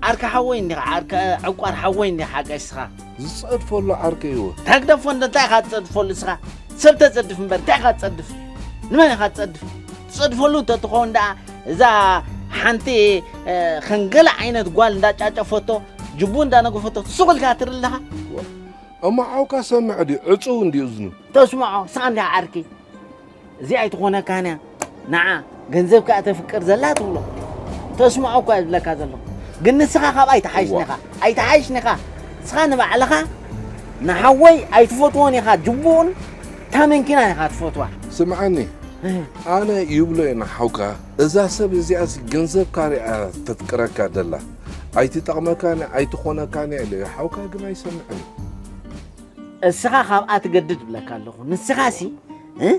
ዓርኪ ሓወይ እንዲኻ፣ ዓርኪ ዕቋር ሓወይ እንዲኻ ሓቀይ እስኻ። ዝጸድፈሉ ዓርከይ እወ። ተግደፎ እንዶ እንታይ ኢኻ ትጸድፈሉ እስኻ? ሰብ ተጸድፍ እምበር እንታይ ኢኻ ትጸድፍ? ንመን ኢኻ ትጸድፍ? ትጸድፈሉ እንተትኸውን ደኣ እዛ ሓንቲ እ፣ ኸንገለ ዓይነት ጓል እንዳጫጨፈቶ ጅቡ እንዳነገፈቶ ሱቕ ኢልካ ትርኢ ኣለኻ። እሞ ሓውካ ሰምዕ ድዩ ዕጹው እንድዩ እዝኑ። ተስምዖ ንስኻ እንዲኻ ዓርኪ። እዚኣ ኣይትኾነካን እያ። ንዓ ገንዘብ ከኣ ተፍቅር ዘላ ትብሎ። ተስምዖ እኳ እየ ዝብለካ ዘለኹ። ግን ንስኻ ካብኣ ኣይትሓይሽን ኢኻ። ኣይትሓይሽን ኢኻ። ንስኻ ንባዕልኻ ንሓወይ ኣይትፈትዎን ኢኻ። ጅቡኡን እታ መንኪናን ኢኻ ትፈትዋ። ስምዓኒ፣ ኣነ ይብሎ እየ ንሓውካ፣ እዛ ሰብ እዚኣሲ ገንዘብካ ሪኣ ተፍቅረካ ደላ። ኣይትጠቕመካን እያ ኣይትኾነካን እያ ኢለዮ። ሓውካ ግን ኣይሰምዕን እዩ። እስኻ ካብኣ ትገድድ እብለካ ኣለኹ። ንስኻሲ እ?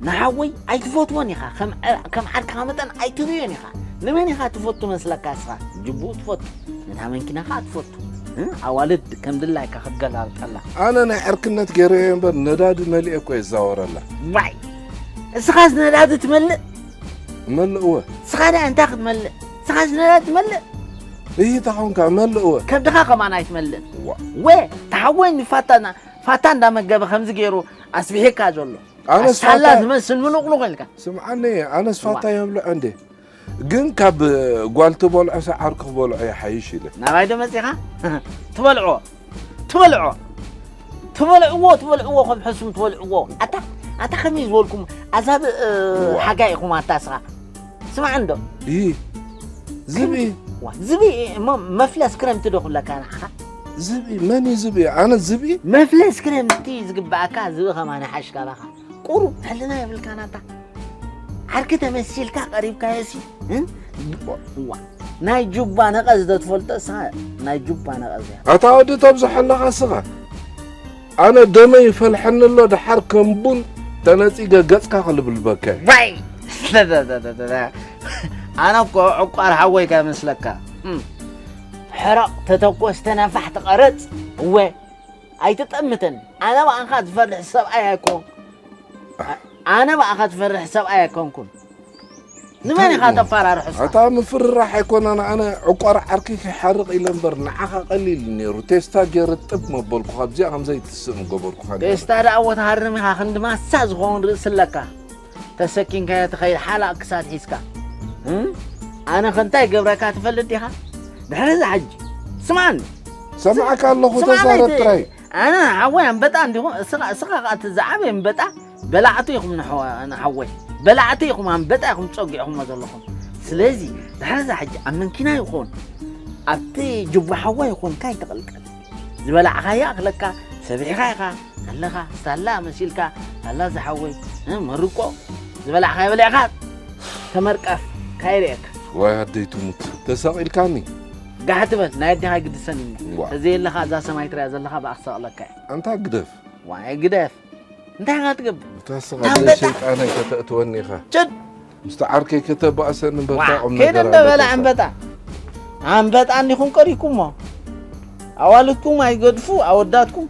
ንሓወይ ኣይትፈትዎን ኢኻ፣ ከም ዐ- ከም ዓርክኻ መጠን ኣይትርእዮን ኢኻ። ንመን ኢኻ ትፈቱ መስለካ እስኻ? ጅቡኡ ትፈቱ፣ ነታ መንኪና ኸኣ ትፈቱ። እ? ኣዋልድ ከም ድላይካ ክትገላብጠላ። ኣነ ናይ ዕርክነት ገይረዮ እምበር ነዳዲ መሊኤ እኮ የዛወረላ። ዋይ እስኻስ ነዳዲ ትመልእ? መልእወ። እስኻ ደኣ እንታይ ክትመልእ? እስኻስ ነዳዲ ትመልእ? እሂ ተኾንካ መልእወ። ከብድኻ ከማን ኣይትመልእን። ዋ። ወ ተሓወይ ንፋታና ፋታ እንዳመገበ ከምዚ ገይሩ ኣስቢሒካ ዘሎ ኣነስ ኣስታላ ፋታ ዝመስል ምሉቕሉቕ ኢልካ ስምዓኒ ኣነስ ፋታ የብልዖ እንዴ ግን ካብ ጓል ትበልዖ ሰ ዓርኩ ክበልዖ ይሓይሽ ኢለ ናባይ ዶ መፂኻ ትበልዖ ትበልዖ ትበልዕዎ ትበልዕዎ ከም ሕሱም ትበልዕዎ ኣታ ኣታ ከመይ ዝበልኩም ኣዛብእ እ፣ ሓጋይ ኢኹም ኣታ ስኻ ስማዕ እንዶ ይህ ዝብኢ ዋ፣ ዝብኢ እሞ መፍለስ ክረምቲ ዶ ኩለካ ንዓኻ ዝብኢ መን እዩ ዝብኢ ኣነ ዝብኢ መፍለስ ክረምቲ ዝግበኣካ ዝብኢ ከማን ሓሽካላኻ ቁሩብ ሕልና የብልካ ናታ ዓርኪ ተመሲልካ ቀሪብካዮሲ እ? ዋ፣ ናይ ጁባ ነቐዝ ዶ ትፈልጦ እስኻ ናይ ጁባ ነቐዝ እያ ኣታ ወዲ ተብዝሖ ኣለኻ እስኻ ኣነ ደመይ ይፈልሐኒ ኣሎ ደሓር ከም ቡን ተነጺገ ገጽካ ክልብልበካ እየ። ዋይ! ኣነ እኮ ዕቋር ሓወይካ ይመስለካ። እም። ሕረቕ ተተኮስ ተነፋሕ ትቐረጽ እወ ኣይትጠምተኒ። ኣነ ብኣኻ ዝፈርሕ ሰብኣይ ኣይኮን ኣነ ብኣኻ ዝፈርሕ ሰብኣይ ኣይኮንኩን። ንመን ኢኻ ተፋራርሑ እስኻ? ኣታ ምፍርራሕ ኣይኮነን ኣነ ዕቋር ዓርኪ ከይሓርቕ ኢለ እምበር ንዓኻ ቀሊል እዩ ነይሩ ቴስታ ገይረ ጥብ መበልኩኻ ኣብዚኣ ከም ዘይትስእ ምገበርኩኻ ነይረ። ቴስታ ደኣ እወ ትሃርም ኢኻ ክንዲ ማሳ ዝኸውን ርእሲ ኣለካ ተሰኪምካዮ ትኸይድ ሓላቕ ክሳድ ሒዝካ እም? ኣነ ከ እንታይ ገብረካ ትፈልጥ ዲኻ? ድሕሪ እዚ ሕጂ ስማዕኒ ሰማዕካ ኣለኹ ስማዕኒ ተዛረብ ጥራይ ኣነ ሓወይ ኣንበጣ እንዲኹም እስኻ እስኻ ከኣ እቲ ዝዓበየ ኣንበጣ በላዕቲ ኢኹም ንሓወ- ንሓወይ በላዕቲ ኢኹም ኣንበጣ ኢኹም ጸጊዕኹሞ ዘለኹም ስለዚ ድሕሪ እዛ ሕጂ ኣብ መንኪና ይኹን ኣብቲ ጅቡ ሓወይ ይኹን ካይትቕልቀል ዝበላዕኻያ ኣኽለካ ሰቢሕኻ ኢኻ ኣለኻ ሳላ መሲልካ ሳላ ዝሓወይ እ፣ መርቆ ዝበላዕኻዮ በሊዕኻ ተመርቀፍ ካይርእየካ ዋይ ኣደይ ትሙት ተሳቒልካኒ ጋሕ ትበል ናይ ኣዴኻ ይግድሰኒ ዋ። ተዘየለኻ እዛ ሰማይ ትሪያ ዘለኻ ብኣ ክሰቕለካ እየ ኣንታ ግደፍ ዋይ ግደፍ እንታይ ኢኻ ትገብር እታ ስኻ ኣንበጣ። ዘይሸይጣነይ ከተእትወኒ ኢኻ ጭድ ምስቲ ዓርከይ ከተባእሰኒ እምበርታ ቁም ከይደ ነገር እንደ በላ ኣለካ። ኣንበጣ ኣንበጣ እንዲኹም ቀሪኩሞ ኣዋልድኩም ኣይገድፉ ኣወዳትኩም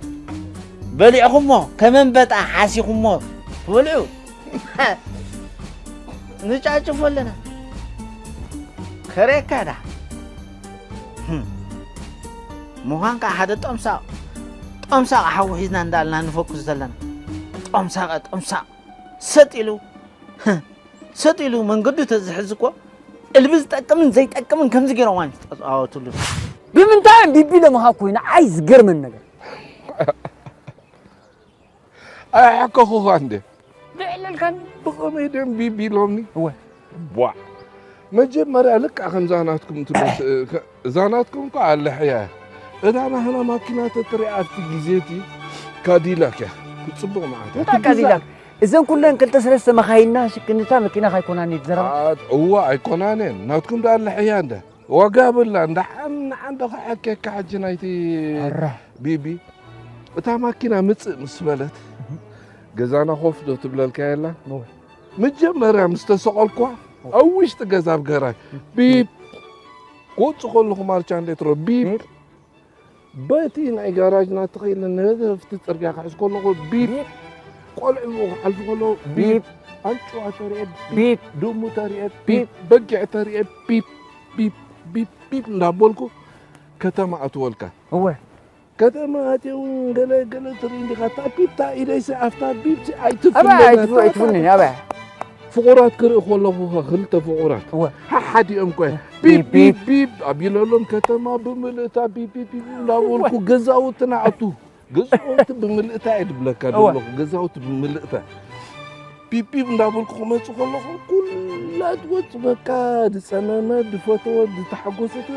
በሊዕኹሞ ከም ኣንበጣ ሓሲኹሞ ትበልዑ ንጫጭፎ ኣለና ከርእየካ ዳ ምዃን ከዓ ሓደ ጦምሳቕ ጦምሳቕ ሓዊ ሒዝና እንዳልና ንፈኩስ ዘለና ጦምሳቐ ጦምሳቕ ሰጥ ኢሉ ሰጥ ኢሉ መንገዱ ተዝሕዝ እኮ እልቢ ዝጠቅምን ዘይጠቅምን ከምዚ ገይሮም ኣይተፃወትሉ ብምንታይ ቢቢ ለምሃ ኮይና ኣይ ዝገርመን ነገር ኣይሓከኹኻ እንደ ብዕለልካኒ ብኸመይ ደም ቢቢ ኢሎምኒ እወ ቧዕ መጀመርያ ልክዕ ከምዛ ናትኩም ትመስእ እዛ ናትኩም እኮ ኣለሕያ እያ እታ ናህና ማኪና ተትሪኣ ኣብቲ ግዜ እቲ ካዲላክ እያ ክትፅቡቕ መዓት እያ እንታይ ካዲላክ እዘን ኩለን ክልተ ሰለስተ መኻይንና ሽክንታ መኪና ካይኮናኒ ትዘረባ እዋ ኣይኮናን እየን ናትኩም ዳ ኣለሕያ እንደ ዋጋ የብላን ደሓን ንዓ እንዶ ክሓኬካ ሕጂ ናይቲ ኣራ ቢቢ እታ ማኪና ምጽእ ምስ በለት ገዛና ኮፍ ዶ ትብለልካ የላን እወ መጀመርያ ምስ ተሰቐልኳ ኣብ ውሽጢ ገዛ ኣብ ገራጅ ቢብ ክወጽእ ከለኹ ማርቻ እንዴት ሮ ቢብ በቲ ናይ ጋራጅ ናትኸ ኢለ ነደፍቲ ጽርግያ ክሕዝ ከለኹ ቢብ ቆልዑ ክሓልፉ ከለዉ ቢብ ኣንጭዋ ተሪኤ ቢብ ድሙ ተሪኤ ቢብ በጊዕ ተሪኤ ቢብ ቢብ ቢብ ቢብ እንዳበልኩ ከተማ ኣትወልካ። እወ ከተማ ኣትየ እውን ገለ ገለ ትርኢ እንዲኻ። እታ ቢብታ ኢደይሲ ኣብታ ቢብሲ ኣበይ ኣይትፍነን። ኣይትፍነን። ኣበይ ፍቑራት ክርኢ ከለኹ ኸ ክልተ ፍቑራት እወ ሓሓዲኦም ኮ ቢብ ቢብ ቢብ ቢብ ኣቢለሎም። ከተማ ብምልእታ ቢብ ቢብ ቢብ እናበልኩ ገዛውትና ኣቱ ገዛውቲ ብምልእታ እየ ድብለካ እወ። ዘለኹ። ገዛውቲ ብምልእታ ቢብ ቢብ እንዳበልኩ ክመጽእ ከለኹ ኩላ ትወጽእ። በቃ ዝጸመመት፣ ዝፈተወት፣ ዝተሓጎሰት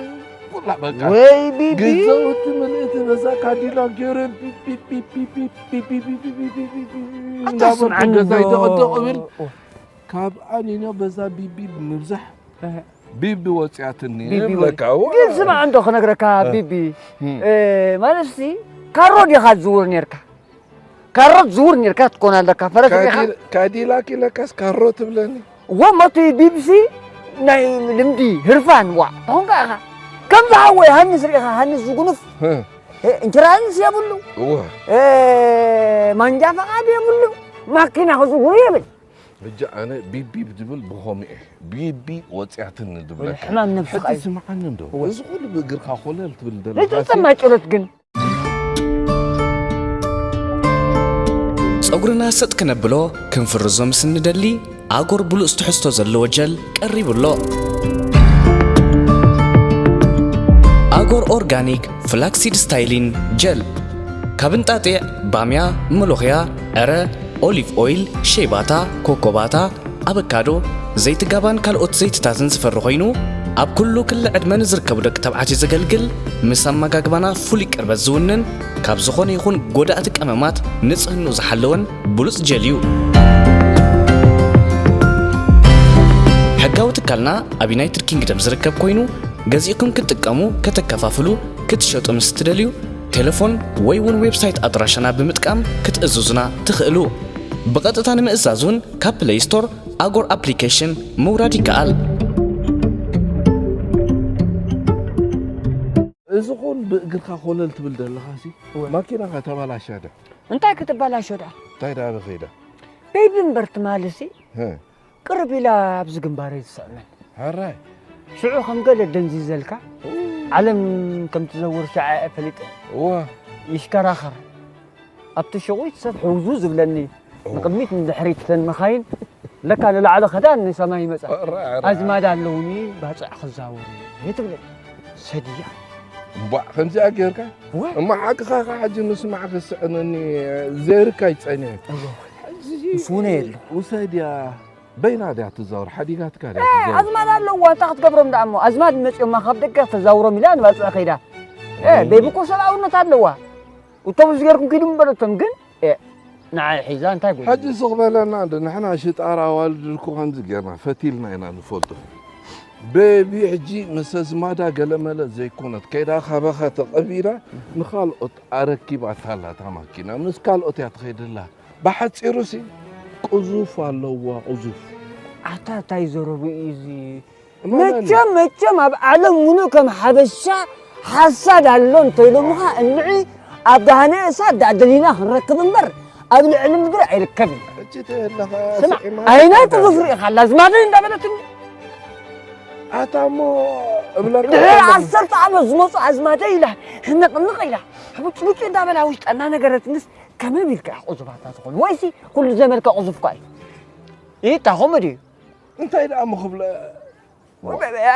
ኩላ በቃ ወይ ቢቢ። ገዛውቲ ምልእቲ በዛ ካዲላ ገይረ ቢብ ቢብ ቢብ ቢብ ቢብ ቢብ ቢብ ቢብ ቢብ ቢብ ቢብ ቢብ ቢብ ቢብ እንዳበልኩ ኣታስምዓኒ ገዛይ ዶ? ደቐደቕ እብል። እወ። ካብኣ ኒኖ በዛ ቢብ ቢብ ምብዛሕ እህ። ቢቢ ወፂኣትኒ ቢቢ እብለካ። ወ- ግን ስማዕ እንዶ ክነግረካ እ። ቢቢ እ። እ፣ ማለት ሲ ካሮ ዲኻ ትዝውር ነርካ? ካሮ ትዝውር ነርካ ትኮን ኣለካ ፈረስ ዲኻ? ካዲ- ካዲላክ ኢለካስ ካሮ ትብለኒ? ወ መቱ ቢብሲ ናይ ልምዲ ህርፋን ዋ ተኾንካ ኢኻ። ከምዚ ሓወይ ሃንስ ርኢኻ ሃንስ ዝጉኑፍ እ። እ፣ ኢንሹራንስ የብሉ። እወ። እ፣ ማንጃ ፈቃድ የብሉ። ማኪና ክዝውር የብል። ሕጂ ኣነ ቢብ ቢብ ዝብል ብኸምኡ እየ። ቢቢ ወፂኣትኒ ወይ ዝብለካ። ሕማም ነብስኻ ሕጂ እዩ። ስምዓኒ እንዶ። እወ። እዚ ኩሉ ብእግርካ ኮለል ትብል ዘለኻ ነቲ ሲ- ተማጭሎት ግን። ጸጉርና ሰጥ ክነብሎ ክንፍርዞ ምስ እንደሊ ኣጎር ብሉጽ ትሕዝቶ ዘለዎ ጀል ቀሪቡ ኣሎ። ኣጎር ኦርጋኒክ ፍላክሲድ ስታይሊን ጀል ካብ እንጣጢዕ፣ ባምያ፣ መሎኽያ፣ ዕረ፣ ኦሊቭ ኦይል፣ ሸይባታ፣ ኮኮባታ፣ ኣበካዶ፣ ዘይቲ ጋባን ካልኦት ዘይትታትን ዝፈሪ ኮይኑ ኣብ ኩሉ ክሊ ዕድመ ንዝርከቡ ደቂ ተባዕትዮ ዘገልግል ምስ ኣመጋግባና ፍሉይ ቅርበት ዝውንን ካብ ዝኾነ ይኹን ጎዳእቲ ቀመማት ንጽህንኡ ዝሓለወን ብሉጽ ጀል እዩ። ሕጋዊ ትካልና ኣብ ዩናይትድ ኪንግደም ዝርከብ ኮይኑ ገዚእኩም ክትጥቀሙ ከተከፋፍሉ ክትሸጡ ምስ ትደልዩ ቴሌፎን ወይ እውን ዌብሳይት ኣድራሻና ብምጥቃም ክትእዝዙና ትኽእሉ። ብቐጥታ ንምእዛዝ እውን ካብ ፕለይ ስቶር ኣጎር ኣፕሊኬሽን ምውራድ ይከኣል። እዚ ኹን ብእግርካ ኮለል ትብል ዘለኻ ሲ እወ። ማኪናኻ ተባላሻ ዶ? እንታይ ክትባላሾ ደኣ? እንታይ ደኣ በኸይዳ? ቤቢ እምበር ትማሊ ሲ ህ። ቅርብ ኢላ ኣብዚ ግንባረይ ትስዕመን። ሕራይ። ሽዑ ከም ገለ ደንዚዘልካ ዓለም ከም ትዘውር ሸዓ እየ ፈሊጠ። እወ። ይሽከራኸር። ኣብቲ ሽቑይ ሰብ ሕውዙ ዝብለኒ እወ። ንቕድሚት ንድሕሪት እተን መኻይን ለካ ንላዕሊ ኸዳ ንሰማይ ይመጻ። ሕራይ፣ ሕራይ። ኣዝማድ ኣለውኒ ባጽዕ ክዛወር እየ ትብለኒ። ሰድያ። እምቧዕ ከምዚኣ ጌርካ እወ። እሞ ሓቅኻ ኸዓ ሕጂ ምስማዕ ክስዕነኒ ዘይርካይ ጸኒሐ። እወ። ሕጂ ምስ ውነ የለ። ውሰድያ። በይና ድያ ትዛወር? ሓዲጋትካ ድያ ትዛወር? ኣዝማድ ኣለዋ፣ እንታይ ክትገብሮም ደኣ እሞ? ኣዝማድ መጺኦማ ካብ ደገ ተዛውሮም ኢላ ንባጽዕ ከይዳ። እ፣ እም። ቤቢ እኮ ሰብኣውነት ኣለዋ። ኣውቶቡስ ጌርኩም ኪዱ ምበለቶም፣ ግን፣ እ፣ ንዓይ ሒዛ እንታይ ጎዲሉ? ሕጂ ስቕ በለና እንዶ፣ ንሕና ሽጣራ ኣዋልድ እኮ ከምዚ ጌርና ፈቲልና ኢና ንፈልጦ። ቤቢ ሕጂ ምስ ኣዝማዳ ገለመለ ዘይኮነት፣ ከይዳ ካባኻ ተቐቢላ ንኻልኦት ኣረኪባታ ኣላ እታ ማኪና። ምስ ካልኦት እያ ትኸይድ ኣላ። ብሓጺሩሲ ቅዙፍ ኣለዋ፣ ቅዙፍ። ኣታ እንታይ ዘረቡ እዩ እዚ? እመነኒ። መቸም፣ መቸም ኣብ ዓለም ሙሉእ ከም ሓበሻ ሓሳድ ኣሎ እንተኢሎምኻ፣ እንዒ ኣብ ገሃነ እሳት ደኣ ደሊና ክንረክብ እምበር፣ ኣብ ልዕሊ ምድሪ ኣይርከብን። ሕጂ ተለኻ ስማዕ፣ ስዒማ ኣይና ተዳልያ። ቅዙፍ ርኢኻ ኣላ፣ ኣዝማደይ እንዳበለትኒ። ኣታ እሞ እብለካ ድሕሪ ኣለኹ። ዓሰርተ ዓመት ዝመጹ ኣዝማደይ ኢላ፣ ህንቕንቕ ኢላ፣ ሕቡጭቡጭ እንዳበላ ውሽጣ እናነገረትንስ፣ ከመይ ኢልካ ኢኻ ቅዙፋታ ትኾን? ወይሲ ኩሉ ዘመድካ ቅዙፍ እኳ እዩ? ይታ ከምኡ ድዩ? እንታይ ደኣ እሞ ክብለ?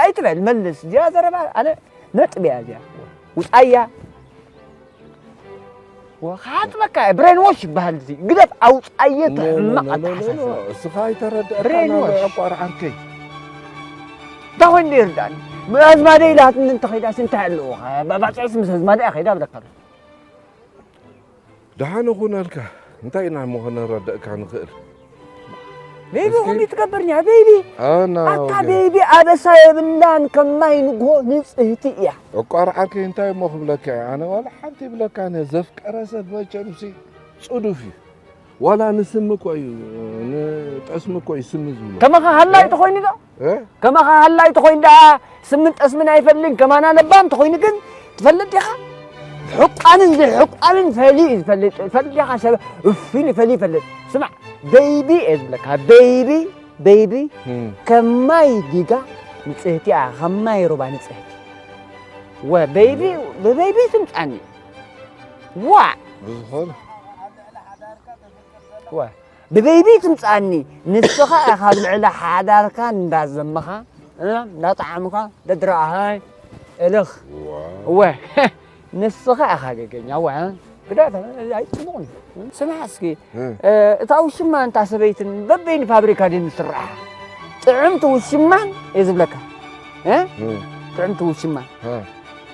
ኣይትበል፣ መልስ። እዚኣ ዘረባ ኣነ ነጥብ እያ እዚኣ። ውጻያ። ወ-፣ ክሓጽበካ እየ። ብሬን ዎሽ ይበሃል እዚ። ግደፍ፣ ኣውጻየ እቲ ሕማቕ ኣተሓሳስባ። እስኻ ኣይተረድኣካን ኣሎ፣ ብሬን ዎሽ። ዕቋር ዓርከይ። እንታይ ኮይኑ ይርዳእኒ? ኣዝማደይ ኢላትኒ እንተኸይዳስ እንታይ ኣለዎ? ባ-፣ ባጽዕስ ምስ ኣዝማደይ እያ ከይዳ እብለካ ኣለኹ። ደሓን እኹነልካ። እንታይ ኢና እሞ ክነረድእካ ንኽእል? ቤቢ እስኪ። ኹሉ ትገብርኒ እያ፣ ቤቢ። ኣና ኣታ ወገን። ቤቢ ኣበሳ የብላን፣ ከማይ ንግሆ ንጽህቲ እያ። ዕቋር ዓርከይ እንታይ እሞ ክብለካ እየ? ኣነ ዋላ ሓንቲ ይብለካ እየ፣ ዘፍቀረ ሰብ መቸምሲ ጽዱፍ እዩ። ዋላ ንስሚ እኮ እዩ፣ ንጠስሚ እኮ እዩ ስሚ ዝብሎ። ከማኻ ሃላይ እ? ተኾይኑ ዶ? እ? ከማኻ ሃላይ ተኾይኑ ደኣ ስምን ጠስምን ኣይፈልይን፣ ከማና ለባም ተኾይኑ ግን ትፈልጥ ዲኻ? ሕቋንን ዘይሕቋንን ፈሊ እዩ ዝፈልጥ። ትፈልጥ ዲኻ? ሰብ እፍ ኢሉ ፈሊ ይፈልጥ። ስማዕ፣ ቤይቢ እየ ዝብለካ፣ ቤይቢ፣ ቤይቢ፣ እም። ከማይ ዲጋ ንጽህቲ እያ፣ ከማይ ሩባ ንጽህቲ። ወ በይቢ ብበይቢ ትምጻኒ። ዋ ብዝኾነ ወ ብበይቢ ትምጻኒ። ንስኻ ኢኻ ኣብ ልዕሊ ሓዳርካ እንዳዘመኻ እንዳጣዓምካ ደድራሃይ እልኽ ወ ንስኻ ኢኻ ገገኛ ወ ግዳታ ኣይጽቡቕን። ስማዕ እስኪ እታ ውሽማ እንታ ሰበይትን በበይን ፋብሪካ ድን ዝስራሕ ጥዕምቲ ውሽማን እየ ዝብለካ። ጥዕምቲ ውሽማን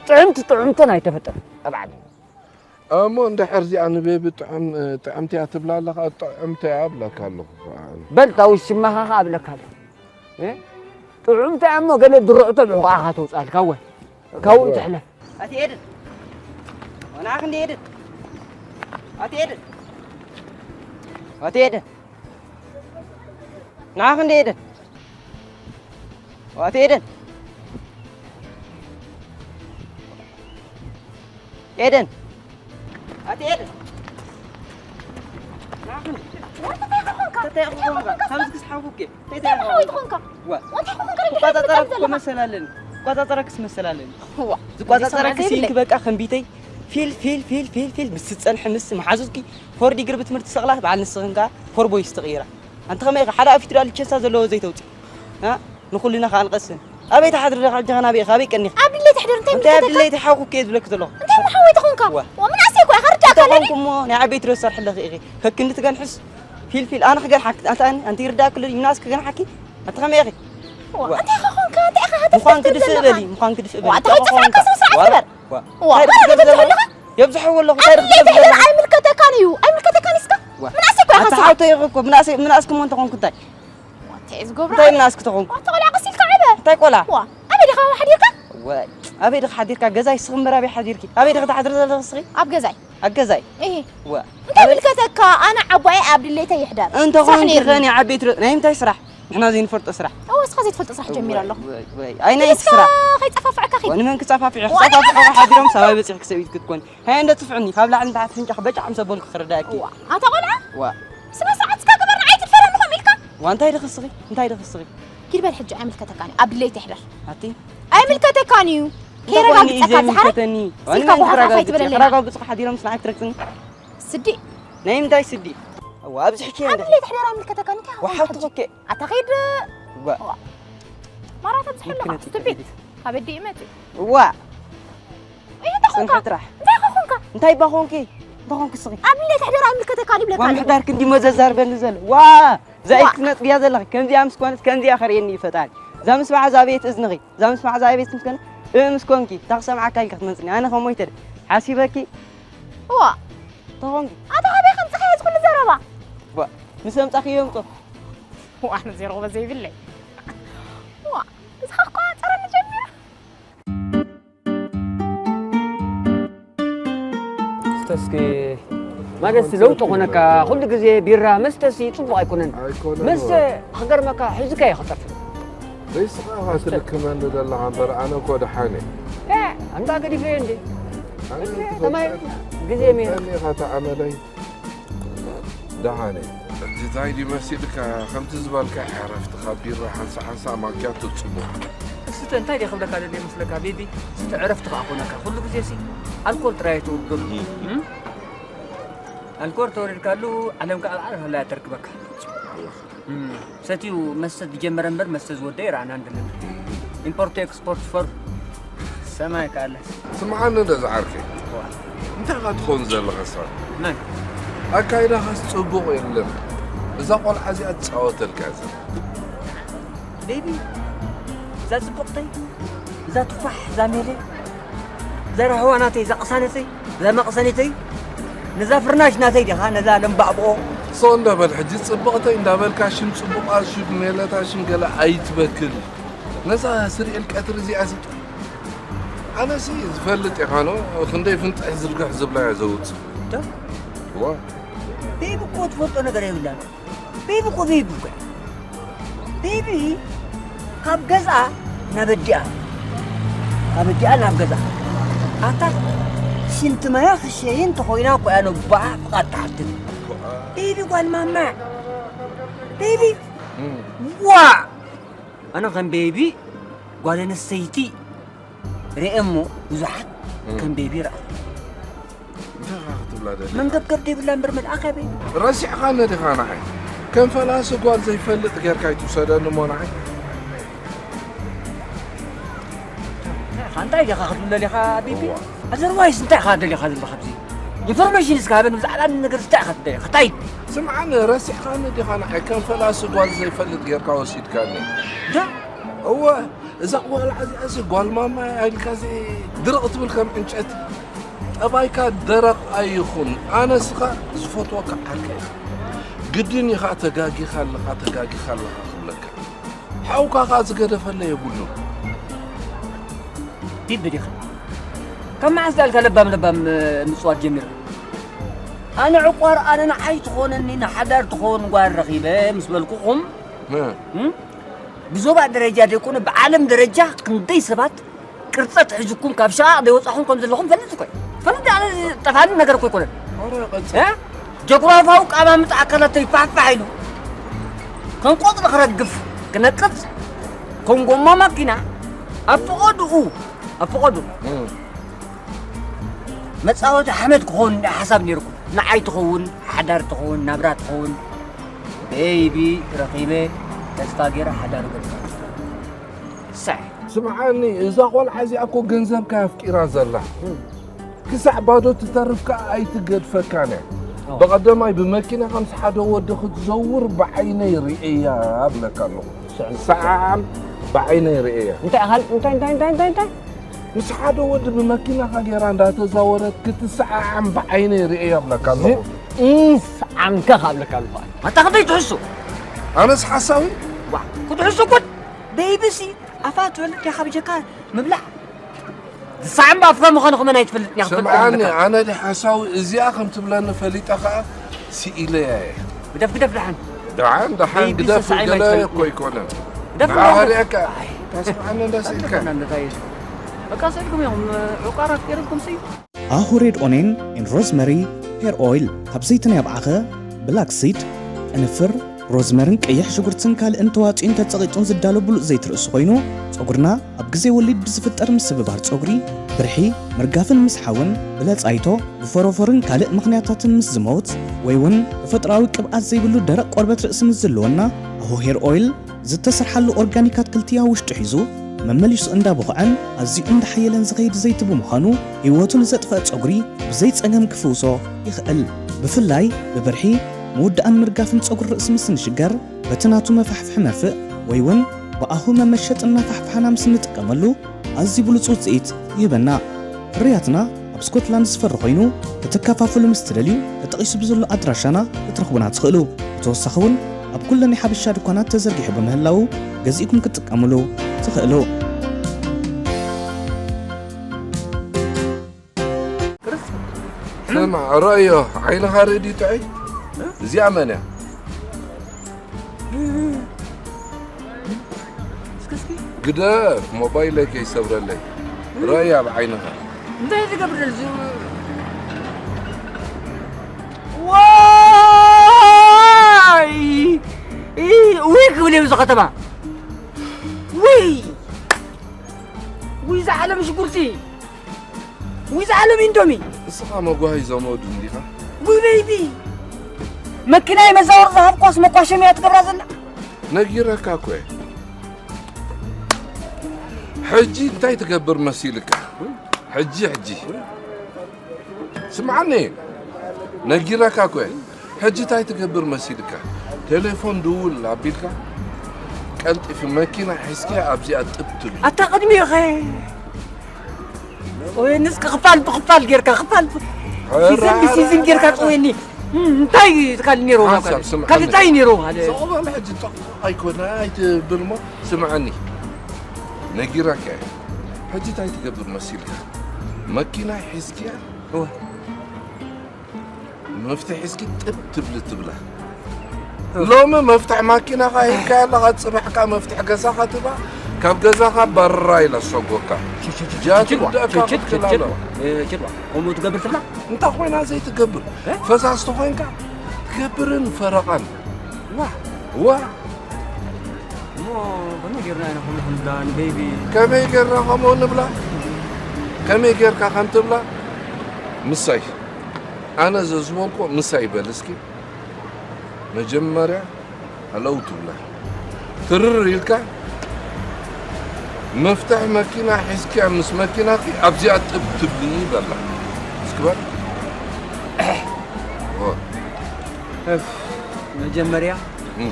ጥዕምቲ ጥዕምቶን ኣይተፈጠር ኣብ ዓለም። እሞ እንድሕር እዚኣ ንቤቢ ጥዕም ጥዕምቲ እያ ትብላ ኣለኻ ጥዕምቲ እያ እብለካ ኣለኹ። በል እታ ውሽማኻ ኸዓ እብለካ ኣለኹ። ጥዑምቲ እያ እሞ ገለ ድርዕቶ ብሕቋኻ ተውፅኣልካ ወ ካብኡ ትሕለፍ። ኣቲ ኤደን ወናኽ እንደ ኤደን ኣቲ ኤደን ኣቲ ኤደን ናኽ እንደ ኤደን ኣቲ ኤደን ኤደን ኣቲ ኤደን ናኽ እንደ ትቆጻጸረክስ መሰል ኣለኒ። ዝቆጻጸረክስ መሰል ኣለኒ። ዝቆጻጸረክስ ኢንክ በቃ ከንቢተይ ፊል ፊል ፊል ፊል ፊል ምስ ትጸንሐ ምስ መሓዙትኪ ፎር ዲግሪ ብትምህርቲ ሰቕላት በዓል ንስኽን ከኣ ፎር ቦይስ ትቕይራ። ኣንቲ ከመይ ኢኻ ሓደ ኣፊቱ ደኣ ልቸሳ ዘለዎ ዘይተውጽእ ንኹልና ከኣ ንቐስን ኣበይ ትሓድሪ ዲኻ ሕጂ ኸ ናበይ ኢኻ ኣበይ ቀኒኻ ኣብ ድሌት ሕደር እንታይ እንታይ ኣብ ድሌት ሓውኩ እየ ዝብለክ ዘለኹ እንታይ ምሓወይ ተኾንካ ዋ ምናእሰይ እኮ ኢኻ ርዳእካ ኣለኒ ተኾንኩ እሞ ናይ ዓበይቲ ዶ ዝሰርሕለኺ ኢኺ ከክንዲ ትገንሕስ ፊልፊል ኣነ ክገንሓኪ ኣንተ ኣነ ኣንቲ ይርዳእኪ ኣሎ ይምናስ ክገንሓኪ ኣንቲ ከመይ ኢኺ እንታይ ኾንካ እንታይ ኢኻ ምዃንኪ ድፍእ በሊ ምዃንኪ ድፍእ በሊ እንታይ ኾንካ ዋ እንታይ ድፍእ በሊ የብዝሐዎ ኣለኹ እንታይ ድፍእ በሊ ኣይምልከተካን እዩ ኣይምልከተካን እስካ ምናእሰይ እኮ ኢኻ ኣታ ሓውተይ ኢኺ እኮ ምናእሰይ ምናእስኪ እሞ እንተኾንኩ እንታይ እንታይ ዝገብሮ እንታይ ምናእስኪ ተኾንኩ ኣታ ቆልዓ ቀስ ኢልካ ዕበ እንታይ ቆልዓ ዋ ኣበይ ዲኻ ሓዲርካ ወይ ኣበይ ዲኻ ሓዲርካ ገዛይ ስኽምበር ኣበይ ሓዲርኪ ኣበይ ዲኻ ትሓድሪ ዘለኺ ስኺ ኣብ ገዛይ ኣብ ገዛይ እሂ ወ እንታይ ምልከተካ ኣነ ዓባየ ኣብ ድሌተይ ይሕደር እንተ ስራሕ ኾንኪ ነይርኒ። ኸኒ ዓበይቲ ዶ- ናይ ምንታይ ስራሕ ንሕና ዘይንፈልጦ ስራሕ እወ እስኻ ዘይትፈልጦ ስራሕ ጀሚረ ኣለኹ ወይ- ወይ- ኣይ ናይ እስካ ስራሕ ከይፀፋፍዐካ ኸይድ ወ- ንመን ክፀፋፍዐ ክፀፋፍዐ ሓዲሮም ሰባይ በፂሕኪ ሰብኢት ክትኮኒ ሃይ እንደ ፅፍዕኒ ካብ ላዕሊ ንታሕቲ ፍንጫ በጫ ምስ ኣበልኩ ክርዳእኪ ኣታ ቆልዓ ዋ ስነ ስርዓት እስካ ግበር ንዓይ ትድፈረኒ ከምኡ ኢልካ ዋ እንታይ ድኽስኺ እንታይ ድኽስኺ ኪድ በል ሕጂ ኣይምልከተካን እዩ ኣብ ድሌት ይሕደር ኣቲ ኣይምልከተካን እዩ ከይረጋግፀካ ዝሓር ዘይምልከተኒ ዋኒ ስልካ መን ጓሓፋ ክረጋግፅ ከይትብለለና ክረጋግፁ ሓዲሮም ስንዓይ ትረግፅኒ ስዲ ናይ ምንታይ ስዲ እዋ ኣብዚ ሕኪ ኣብ እንደ ድሌት ይሕደር ኣይምልከተካን እንታይ ወሓብቲ ኮኬ ኣታ ከይድ እዋ ማራ ተብዝሐ ኣለኻ ምክነቲ ስቱፒድ ከይድ። ካብ ኣዲ ይመጽእ እዋ ይሄ እንታይ ኮንካ ጽንሒ ጥራሕ እንታይ ኮንካ እንታይ ባኾንኪ እንታይ ኮንኪ ስኺ ኣብ ድሌት ይሕደር ኣይምልከተካን ይብለካ ዋ ኣለኹ ምሕዳርኪ እንዲ መዘዛርበኒ ዘሎ ዋ ዛኢት ትነጥብያ ዘለኺ ከምዚኣ ምስ ኮነት ከምዚኣ ከርእየኒ እዩ ፈጣሪ እዛ ምስባዓ እዛ ቤት እዝንኺ እዛ ምስባዓ እዛ ቤት ምስ ኮነ እ ምስ ኮንኪ እታ ክሰምዓካ ኢልካ ክትመጽኒ ኣነ ከም ሞይተ ደ ሓሲበኪ ዋ ተኾንኪ ኣታ ካበይ ከምጽኻ እዚ ኩሉ ዘረባ ዋ ምስ ኣምጻኺ የምጾ ዋ ኣነ ዜሮ ዘይብለይ ዋ ንስኻ ክቆጻጸረኒ ጀሚራ እስተ እስኪ ማለትሲ ለውጢ ኮነካ ኩሉ ግዜ ቢራ መስተሲ ጽቡቕ ኣይኮነን ኣይኮነን መስተ ወላ። ክገርመካ ሒዝካ እየ ክጠፍእ ዘይስኻ ኢኻ ትልክመኒ ዘለኻ እምበር ኣነ እኮ ደሓን እየ እ፣ ኣንታ ገዲፈዮ እንዴ ኣነ እኮ ተማይ ግዜ ሜ ተኒ ኢኻ ተኣመለይ ደሓን እየ እቲ ታይ ድዩ መሲልካ ከምቲ ዝበልካ ዕረፍቲ ካብ ቢራ ሓንሳ ሓንሳ ማኪያቶ ጽቡቕ ስተ እንታይ ድየ ክብለካ ደልየ መስለካ ቤቢ ስተ ዕረፍቲ ከዓ ኮነካ ኩሉ ግዜ ሲ ኣልኮል ጥራይ ትውግር እም? ኣልኮል ተወሪድካሉ ዓለም ከዓ ኣብ ዓለም ህላያ ተርክበካ እም፣ ሰትዩ መስተ ዝጀመረ እምበር መስተ ዝወደ ይረኣና እንደለን ኢምፖርት ኤክስፖርት ፈር ሰማይ ካለ ስምዓኒ እንደ ዝዓርከይ እንታይ ኢኻ ትኸውን ዘለኻ ሰብ መን ኣካይዳኻስ ጽቡቕ የለን እዛ ቆልዓ እዚኣ ትጻወተልካ እያ ዘላ ቤቢ እዛ ጽቡቕተይ እዛ ትፋሕ እዛ ሜለ እዛ ራህዋ ናተይ እዛ ቅሳነተይ እዛ መቕሰኒተይ ነዛ ፍርናሽ ናተይ ዲኻ ነዛ ለምባዕብኦ ሶ እንዳ በል ሕጂ ጽብቕተይ እንዳ በልካ ሽም ጽቡቓ ሽም ሜለታ ሽም ገለ ኣይትበክል ነዛ ስርኤል ቀትሪ እዚኣ ሲ ኣነሲ ዝፈልጥ ኢኻ ኖ ክንደይ ፍንጥሕ ዝርግሕ ዝብላ እያ ዘውጽእ ዋ ቤቢ እኮ ትፈልጦ ነገር የብላን ቤቢ እኮ ቤቢ እኮ ቤቢ ካብ ገዝኣ ናብ ኣዲኣ ካብ ኣዲኣ ናብ ገዛ ኣታ ሽንቲ ማያ ክሸይን ተኾይና እኮ እያ ነባዓ ፍቓድ ትሓትት ቤቢ ጓል ማማ ቤቢ ዋ ኣነ ከም ቤቢ ጓል ኣንስተይቲ ርእየ እሞ ብዙሓት ከም ቤቢ ረኣኹ። እንታይ ኢኻ ክትብላ ደሊኻ? መንገብገብ ዘይብላ እምበር መልኣኸ በይ። ረሲዕኻኒ ዲኻ ንዓይ? ከም ፈላሲ ጓል ዘይፈልጥ ጌርካ ኣይትውሰደኒ እሞ ንዓይ። እንታይ ዲኻ ክትብል ደሊኻ ቢቢ? ኣዘርዋይስ እንታይ ኢኻ ደሊኻ ዘለኻ ኣብዚ? ኢንፎርሜሽን እስከ ሃበኒ ብዛዕባ ነገር እንታይ ኢኻ ትደሊ? እንታይ? ስምዓኒ ረሲዕኻኒ ዲኻ ንዓይ? ከም ፈላሲ ጓል ዘይፈልጥ ጌርካ ወሲድካኒ። ዶ? እወ እዛ ቆልዓ እዚኣሲ ጓል ማማ ኢልካሲ ድርቕ ትብል ከም ዕንጨቲ። ጠባይካ ደረቕ ኣይኹን። ኣነስኻ ዝፈትወካ ዓርከይ ኢኻ። ግድን ኢኻ ተጋጊኻ ኣለኻ፣ ተጋጊኻ ኣለኻ ክብለካ። ሓውካ ኸኣ ዝገደፈለ የብሉን። ቢቢ ዲኻ? ካብ መዓስ ዳልካ ለባም ለባም ምጽዋት ጀሚርካ? ኣነ ዕቋር ኣነ ንዓይ ትኾነኒ ንሓዳር ትኸውን ጓል ረኺበ ምስ በልኩኹም እ። እም? ብዞባ ደረጃ ዘይኮነ ብዓለም ደረጃ ክንደይ ሰባት ቅርጸት ሕዝኩም ካብ ሸቓቕ ዘይወጻኹም ከም ዘለኹም ፈልጥ እኮ እዩ። ፈልጥ ኣነ ጠፋኒ ነገር እኮ ኣይኮነን። ኧረ ቀጽል። እ? ጀግራፋዊ ቀማምጥ ኣካላተይ ፋሕፋሕ ኢሉ ከም ቆጽሊ ክረግፍ ክነቅጽ ከም ጎማ ማኪና ኣብ ፈቐድኡ ኣብ ፈቐድኡ እ። መጻወቲ ሓመድ ክኸውን እንዳ ሓሳብ ነይርኩ። ንዓይ ትኸውን፣ ሓዳር ትኸውን፣ ናብራ ትኸውን። ቤይቢ ረኺበ ተስፋ ገይረ ሓዳር ገድፈ። ሳዕ ስምዓኒ እዛ ቆልዓ እዚኣ እኮ ገንዘብካ ኣፍቂራ ዘላ። ክሳዕ ባዶ ትተርፍ ከኣ ኣይትገድፈካን እያ። በቐደማይ ብመኪና ከምስ ሓደ ወዲ ክትዘውር ብዓይነይ ርእየያ እብለካ ኣለኹ። ሰዓዓም ብዓይነይ ርእየያ። እንታይ ኣኻል እንታይ እንታይ እንታይ እንታይ እንታይ ምስ ሓደ ወዲ ብመኪናኻ ገይራ እንዳተዛወረት ክትሰዓዓም ብዓይነይ ርእየያ እብለካ ኣለኹ። ኢስ ዓንካ ካብለካ ኣለኹ። ኣታ ክንደይ ትሕሱ? ኣነስ ሓሳዊ ዋ ክትሕሱ እኮ ቤይብሲ ኣፋ ትበልዕ ዲኻ ብጀካ ምብላዕ ዝሰዓም ብኣፍካ ምዃኑ ከመን ኣይትፈልጥን እያ ክትፈልጥ ስምዓኒ ኣለካ። ኣነ ዲ ሓሳዊ እዚኣ ከም ትብለኒ ፈሊጠ ኸዓ ስኢለያ እየ። ግደፍ ግደፍ ደሓን ደሓን ደሓን ቤይቢ ግደፍ ሰሳኢ ገለ ማይትፈልጥ እኮ ኣይኮነን። ግደፍ ንዓኻ ግደፍ። ሪኣካ ኣይ፣ ታስምዓኒ እንዳ ስኢልካ ሰልክና እንደ ታየሽ። በቃ ስኢልኩም እዮም ዕቋራት ገይርኩም ሲ ኣሁ ሬድ ኦኔን ኤንድ ሮዝመሪ ሄር ኦይል ካብ ዘይቲ ናይ ኣብዓኸ፣ ብላክ ሲድ፣ ቅንፍር፣ ሮዝመርን ቀይሕ ሽጉርትን ካልእን ተዋፅኡን ተፀቒጡን ዝዳሎ ብሉፅ ዘይቲ ርእሲ ኮይኑ ፀጉርና ኣብ ግዜ ወሊድ ብዝፍጠር ምስብባር ፀጉሪ፣ ብርሒ፣ ምርጋፍን ምስሓውን፣ ብለፃይቶ፣ ብፎሮፎርን ካልእ ምኽንያታትን ምስ ዝመውት ወይ እውን ተፈጥሮኣዊ ቅብኣት ዘይብሉ ደረቕ ቆርበት ርእሲ ምስ ዝህልወና ኣሁ ሄር ኦይል ዝተሰርሓሉ ኦርጋኒክ ኣትክልቲ ኣብ ውሽጡ ሒዙ መመሊሱ እንዳቦኽዐን ኣዝዩ እንዳሓየለን ዝኸይድ ዘይቲ ብምዃኑ ህይወቱ ንዘጥፈአ ጸጉሪ ብዘይ ጸገም ክፍውሶ ይኽእል። ብፍላይ ብብርሒ ምውዳእን ምርጋፍን ጸጉሪ ርእሲ ምስ ንሽገር በቲ ናቱ መፋሕፍሒ መርፍእ ወይ እውን ብኣሁ መመሸጥን መፋሕፍሓና ምስ ንጥቀመሉ ኣዝዩ ብሉጽ ውጽኢት ይህበና። ፍርያትና ኣብ ስኮትላንድ ዝፈሪ ኮይኑ ክትከፋፈሉ ምስ ትደልዩ ተጠቒሱ ብዘሎ ኣድራሻና ክትረኽቡና ትኽእሉ። ብተወሳኺ እውን ኣብ ኩለን ናይ ሓበሻ ድኳናት ተዘርጊሑ ብምህላዉ ገዚእኩም ክትጥቀምሉ ትኽእሉ። ስማ ረእዮ ዓይንኻ ርእዲ ጥዑይ እዚኣ መን እያ? ግደፍ ሞባይለይ ከይሰብረለይ ረእያ ብዓይንኻ። እንታይ ትገብር ደልዚ ዋይ ውይ ክብል እዩ እዚ ከተማ ውይ ውይ ዝዓለም ሽጉርቲ ውይ ዝዓለም ኢንዶሚ እስኻ መጓሂ ዘመዱ እንዲኻ። ውይ ቤይቢ መኪናይ መዛወር ዝሃብኳስ መኳሸምያ ትገብራ ዘላ ነጊረካ እኮ እየ። ሕጂ እንታይ ትገብር መሲልካ? ሕጂ ሕጂ ስምዓኒ ነጊረካ እኮ እየ። ሕጂ እንታይ ትገብር መሲልካ? ቴሌፎን ድውል ኣቢልካ ቀልጢፊ መኪና ሒዝኪ ኣብዚኣ ጥብ ትብል። ኣታ ቅድሚኸ ወይንስ ክፋል ብክፋል ጌርካ ክፋል ሲዝን ብሲዝን ጌርካ ጽወኒ እንታይ ትካል ነይሩ ሓንሳብ ስምዓኒ። ካልእ እንታይ ነይሩ ሓደ ዘቕባል ሕጂ ጠቕ ኣይኮነ ኣይትብል እሞ ስምዓኒ ነጊረካ እየ። ሕጂ እንታይ ትገብር መሲልካ? መኪና ሒዝኪያ እወ። መፍትሒ እስኪ ጥብ ትብሊ ትብላ ሎሚ መፍትሒ ማኪናኻ ሂብካ ኣለኻ፣ ፅባሕ ከዓ መፍትሒ ገዛኻ ትባ ካብ ገዛኻ ባርራ ኢላ ሰጎካ ጃትደካ ክትክላ ኣለዋ። ከምኡ ትገብር ትብላ እንታይ ኮይና ዘይትገብር ፈሳስቲ ኮይንካ ትገብርን ፈረቓን ዋ ዋ እሞ ከመይ ጌርና ኢና ከምኡ ክንብላ ንቤቢ ከመይ ገርና ከምኡ ንብላ ከመይ ጌርካ ከም ትብላ ምሳይ፣ ኣነ ዘዝበልኮ ምሳይ በል እስኪ። መጀመርያ ሃለው ትብላ፣ ትርር ኢልካ መፍትሕ መኪና ሒዝክያ ምስ መኪናኺ ኣብዚኣ ጥብ ትብሊ በላ። እስኪ በል። ኦ። እፍ፣ መጀመርያ እም።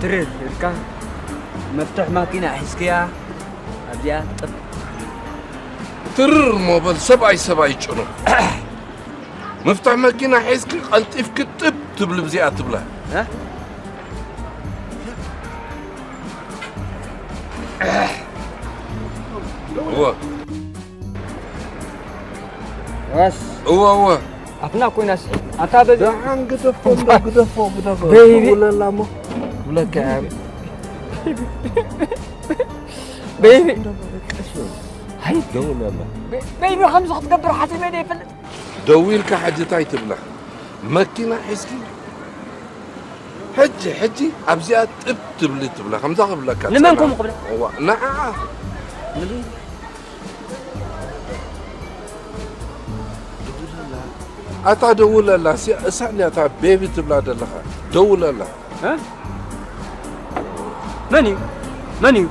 ትርር ኢልካ መፍትሕ ማኪና ሒዝክያ ኣብዚኣ ጥብ። ትርር እሞ በል፣ ሰብኣይ ሰብኣይ ጭኑ። መፍትሕ መኪና ሒዝኪ ቀልጢፍኪ ጥብ ትብሊ ብዚኣ ትብላ። እ? እወ። ዋስ እወ እወ። ኣፍና ኮይና ስሒት ኣታ በዚ ደሓን ግደፎ እንዶ ግደፎ ግደፎ። ቤቢ። ደውለላ እሞ ክብለካ እየ። ቤቢ ሃይ ደውለላ። ቤቢ ከምዚ ክትገብር ሓሲበ ዶ ይፈልጥ ደዊልካ ሕጂ እንታይ ትብላ? መኪና ሒዝኪ ሕጂ ሕጂ ኣብዚኣ ጥብ ትብሊ ትብላ። ከምዛ ክብለካ ንመን ጸና። ከምኡ ክብላ? እዋ፣ ንዓኣ። ኣታ ደውለላ፣ ሲ- እሳ እንድያ እታ ቤቢ ትብላ ዘለኻ። ደውለላ። እ? መን እዩ? መን እዩ?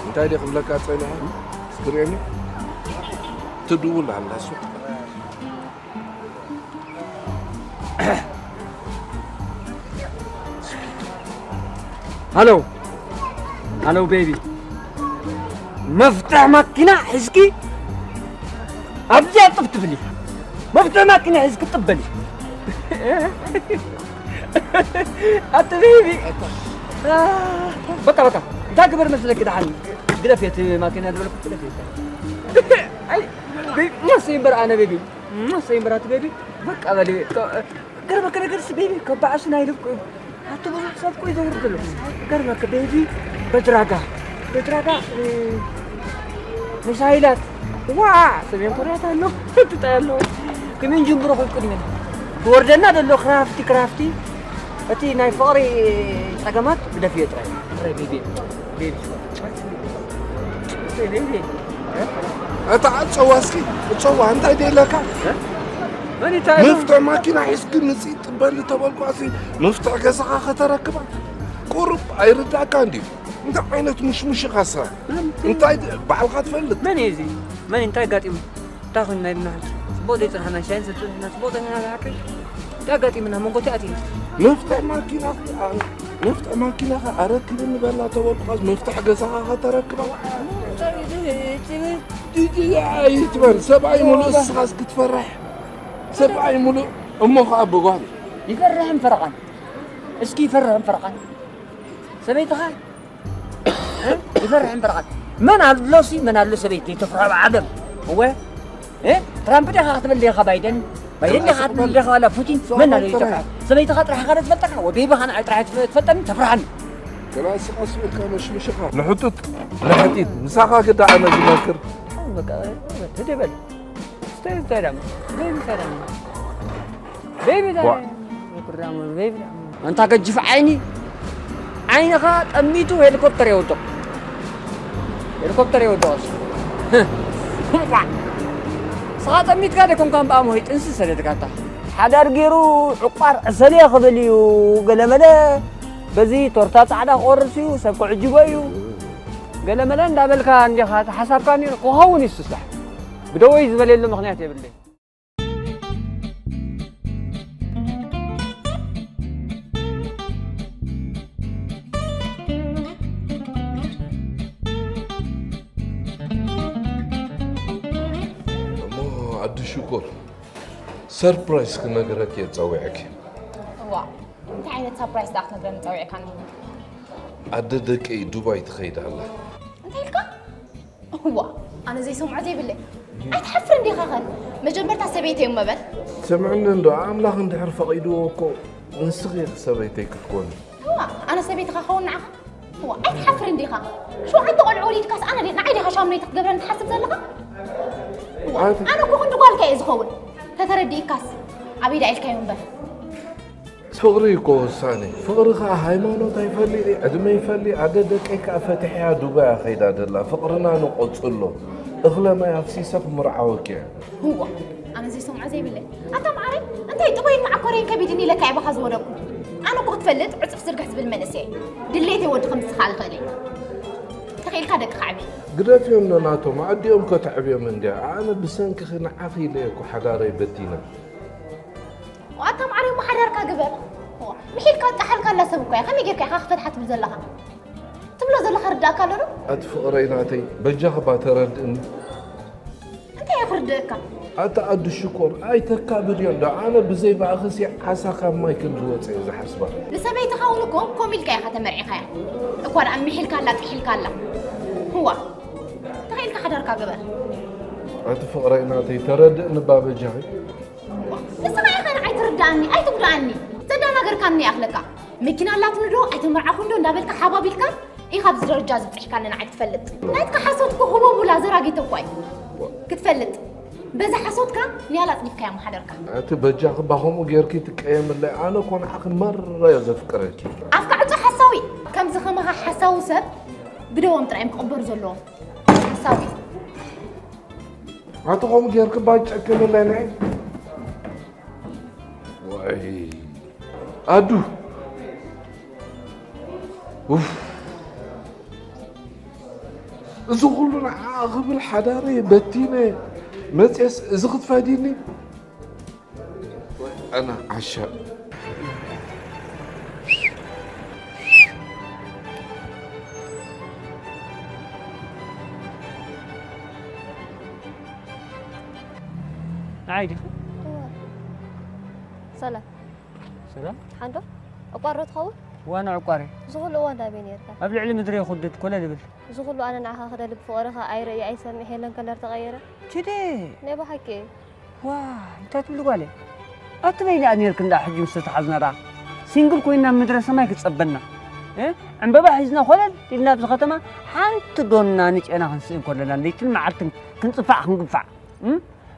እንታይ ድየ ክብለካ ጸኒሐ? እስክሪኒ ትድውል ኣላ እሱ። ሃሎ ሃሎ ቤቢ፣ መፍትሕ ማኪና ሒዝኪ ኣብዚኣ ጥብ ትብሊ። መፍትሕ ማኪና ሒዝኪ ጥብ በሊ። ኣቲ ቤቢ፣ በቃ በቃ፣ እንታይ ግበር መስለኪ? ደሓን ግደፍ፣ እቲ ማኪና ዝበለኩ ግደፍ። ኣይ ቤቢ፣ መስ እምበር ኣነ ቤቢ፣ መስ እምበር ኣቲ ቤቢ፣ በቃ በሊ። ገርመካ ነገርስ ቤቢ፣ ከባዕሱ ናይ ልብ ኣቲ ብዙሕ ሰብ እኮ ይዘውር ዘሎ። ገርመካ ቤቢ፣ በድራጋ በድራጋ፣ እ፣ ሚሳይላት፣ ዋ፣ ሰሜን ኮርያት ኣሎ፣ ትጣይ ኣሎ። ከመን ጅምብሮ ኹም ቅድሜ ዝወርደና ዘሎ ክራፍቲ ክራፍቲ፣ እቲ ናይ ፍቕሪ ጸገማት ግደፍዮ ጥራይ። ጥራይ ቤቢ፣ ቤቢ፣ ቤቢ። እታ ኣጸዋ እስኪ እጸዋ እንታይ ደለካ? መን እንታይ ኣሎ? መፍትሕ ማኪና ሒዝኪ ምጺ ጥበሊ ተበልኳ ሲ መፍትሕ ገዛኻ ከተረክባ ቁሩብ ኣይርዳእካ እንድዩ። እንታይ ዓይነት ሙሽሙሽ ኢኻ ስራሕ? እንታይ ድ- ባዕልኻ ትፈልጥ? መን እዩ እዚ? መን እንታይ ኣጋጢሙ? እንታይ ኮይኑ ናይ ብናሓንቲ? ጽቡቕ ዘይጽናሕና ሻሂ ንሰቲ ኢና ጽቡቕ ጸኒሕና ዝሓቀይ። እንታይ ኣጋጢምና? መንጎ እንታይ ኣቲና? መፍትሕ ማኪናኺ ኣ- መፍትሕ ማኪናኻ ኣረክብኒ በላ ተበልኩኻስ መፍትሕ ገዛኻ ከተረክባ ኣይትበል። ሰብኣይ ሙሉእ እስኻስ ክትፈርሕ ሰብኣይ ሙሉእ እሞ ኸዓ ብጓል ይፈርሕን ፈረቓን። እስኪ ይፈርሕን ፈረቓን። ሰበይትኻ እ? ይፈርሕን ፈረቓን። መን ኣሎ ሲ መን ኣሎ ሰበይቲ ዘይተፍርሖ ኣብ ዓለም? እወ እ? ትራምፕ ዲኻ ክትብል ዲኻ ባይደን? ባይደን ዲኻ ክትብል ዲኻ ዋላ ፑቲን? መን ኣሎ ዘይተፍርሖ? ሰበይትኻ ጥራሕ ኢኻ ዶ ትፈልጠካ? ወ ቤቢኻ ንዓይ ጥራሕ ትፈ- ትፈልጠኒ ተፍርሓኒ። ገና እስኻ ስብእልካ መሽምሽኻ ንሕጡጥ ንሕጢት ምሳኻ ግዳ ኣነ ዝመክር በቃ ህደ በል። ስታይ እንታይ ዳሞ? ቤቢ እንታይ ዳሞ? ቤቢ እንታይ ዳሞ? ኩራሞ ቤቢ ዳሞ። ኣንታ ገጅፍ ዓይኒ ዓይንኻ ጠሚቱ ሄሊኮፕተር የውድቕ። ሄሊኮፕተር የውድቕ። እሱ። እምቧ። ስኻ ጠሚትካ ደኮንካ እምበኣሞ ጥንሲ ሰደድካታ። ሓዳር ገይሩ ዕቋር ዕሰልየ ክብል እዩ ገለመለ። በዚ ቶርታ ጻዕዳ ክቆርስ እዩ ሰብ ክዕጅቦ እዩ። ገለመለ እንዳበልካ እንዲኻ ተሓሳብካ ነይሩ ክኸውን እዩ ስራሕ። ብደወይ ዝበለየሉ ምኽንያት የብለይ። እሞ ኣዲ ሽኮር ሰርፕራይዝ ክነግረኪ እየ ጸዊዐኪ። እዋ እንታይ ዓይነት ሳፕራይዝ ደኣ ክትነግረኒ ጸዊዕካኒ? ኣደ ደቀይ ዱባይ ትኸይድ ኣላ። እንታይ ኢልካ? እዋ ኣነ ዘይሰምዖ ዘይብለይ። ኣይትሓፍርን ዲኻ ኸ? መጀመርታ ሰበይተይ እሞ በል። ስምዕኒ እንዶ ኣምላኽ እንድሕር ፈቒድዎ እኮ ንስኺ ኢኺ ሰበይተይ ክትኮኒ። እዋ ኣነ ሰበይትኻ ኸውን ንዓኻ? እዋ ኣይትሓፍርን ዲኻ? ሸውዓተ ቆልዑ ወሊድካስ ኣነ ዲ- ንዓይ ዲኻ ሻሙነይቲ ክትገብረኒ ትሓስብ ዘለኻ? እዋ ኣነ እኮ ክንዲ ጓልካ እየ ዝኸውን። ተተረዲእካስ ኣበይ ደኣ ኢልካዮ እምበር። ፍቕሪ እኮ ወሳኒ። ፍቕሪ ኸዓ ሃይማኖት ኣይፈሊ፣ ዕድመ ይፈሊ። ኣደ ደቀይ ከኣ ፈቲሕያ ዱባይ እያ ኸይዳ ደላ። ፍቕርና ንቐጽሎ። እኽለ ማይ ኣፍሲሰ ክምርዓወኪ እየ። ህዋ፣ ኣነ ዘይሰምዖ ዘይብለይ። ኣታ መዓረይ፣ እንታይ ጥበይን መዓኮረይን ከቢድኒ ኢለካ እየ ባኻ ዝወደኩ። ኣነ እኮ ክትፈልጥ ዕጽፍ ዝርግሕ ዝብል መንእሰይ እየ። ድሌተይ ወዲ ከም ንስኻ ኣይኽእል እየ። ተኽኢልካ ደቅኻ ኣዕቢ። ግደፍዮም ዶ ናቶም፣ ኣዲኦም ከተዕብዮም እንድያ። ኣነ ብሰንክኺ ንዓኺ ኢለ እየ እኮ ሓዳረይ በቲነ። ኣታ መዓረይ፣ እሞ ሓዳርካ ግበር። ዋ፣ ምሒልካ ዝጠሓልካላ ሰብ እኮ እያ። ከመይ ጌርካ ኢኻ ክፈትሓ ትብል ዘለኻ? ትብሎ ዘለኻ ርዳእካ ኣሎ ዶ? ኣቲ ፍቕረይ ናተይ፣ በጃኺ እባ ተረድእኒ። እንታይ እየ ክርድእካ? ኣታ ኣዱ ሽኮር፣ ኣይተካብድዮ እንዶ፣ ኣነ ብዘይ ብኣኽሲ ዓሳ ካብ ማይ ከም ዝወፀ እየ ዝሓስባ። ንሰበይትኻ እውን እኮ ከምኡ ኢልካ ኢኻ ተመርዒኻያ። እኳ ደኣ ምሒልካላ ጥሒልካላ። ህዋ፣ ተኸኢልካ ሓዳርካ ግበር። ኣቲ ፍቕረይ ናተይ፣ ተረድእኒ እባ በጃኺ። ንስኻ ኢኻ ንዓይ ትርድኣኒ፣ ኣይትጉድኣኒ። ዘደናገርካኒ ይኣኽለካ። መኪና ኣላትኒ ዶ ኣይተመርዓኹን ዶ እንዳበልካ ሓባቢልካ ኢኻ ኣብዚ ደረጃ ዝበፅሕካኒ ንዓይ ክትፈልጥ። ናትካ ሓሶት እኮ ህቦቡላ ዘራጊቶ እኳ እዩ። ክትፈልጥ። በዛ ሓሶትካ ንያላ ኣፅዲፍካያ ማሓደርካ። ኣቲ በጃኺ እባ ከምኡ ጌርኪ ትቀየምለይ። ኣነ እኮ ንዓኺ መረረ ዘፍቅረኪ። ኣፍካ ዕጾ ሓሳዊ። ከምዚ ከማኻ ሓሳዊ ሰብ ብደዎም ጥራይ እዮም ክቕበሩ ዘለዎም። ሓሳዊ። ኣቲ ከምኡ ጌርኪ እባ ትጨክንለይ ንዒ። ዋይ ኣዱ። ኡፍ። እዚ ኩሉ ንዓኣ ክብል ሓዳረይ በቲነ መፅየስ እዚ ክትፈድይኒ? ኣነ ዓሻ። ንዓይ ዲኺ? እወ። ሰላም። ሰላም። ሓንዶ? ዕቋር ዶ ትኸውን? ዋና ዕቋር እየ። እዚ ኩሉ እዋን ዳበይ ነይርካ? ኣብ ልዕሊ ምድሪ እየ ኩድድ ኮለል እብል። እዚ ኩሉ ኣነ ንዓኻ ክደሊ ብፍቕርኻ ኣይርእይ ኣይሰምዕ የለን ከለር ተቐየረ። ችዴ! ናይ ብሓቂ። ዋይ፣ እንታይ ትብሊ ጓለይ? ኣቲ በይና ነይርክ እንዳ ሕጂ ምስ ተተሓዝና ደኣ ሲንግል ኮይና ምድረ ሰማይ ክትጸበና። እ? ዕምበባ ሒዝና ኮለል ኢልና ኣብዚ ከተማ ሓንቲ ዶና ንጨና ክንስእን ከለና ለይትን መዓልትን ክንጽፋዕ ክንግፋዕ። እ?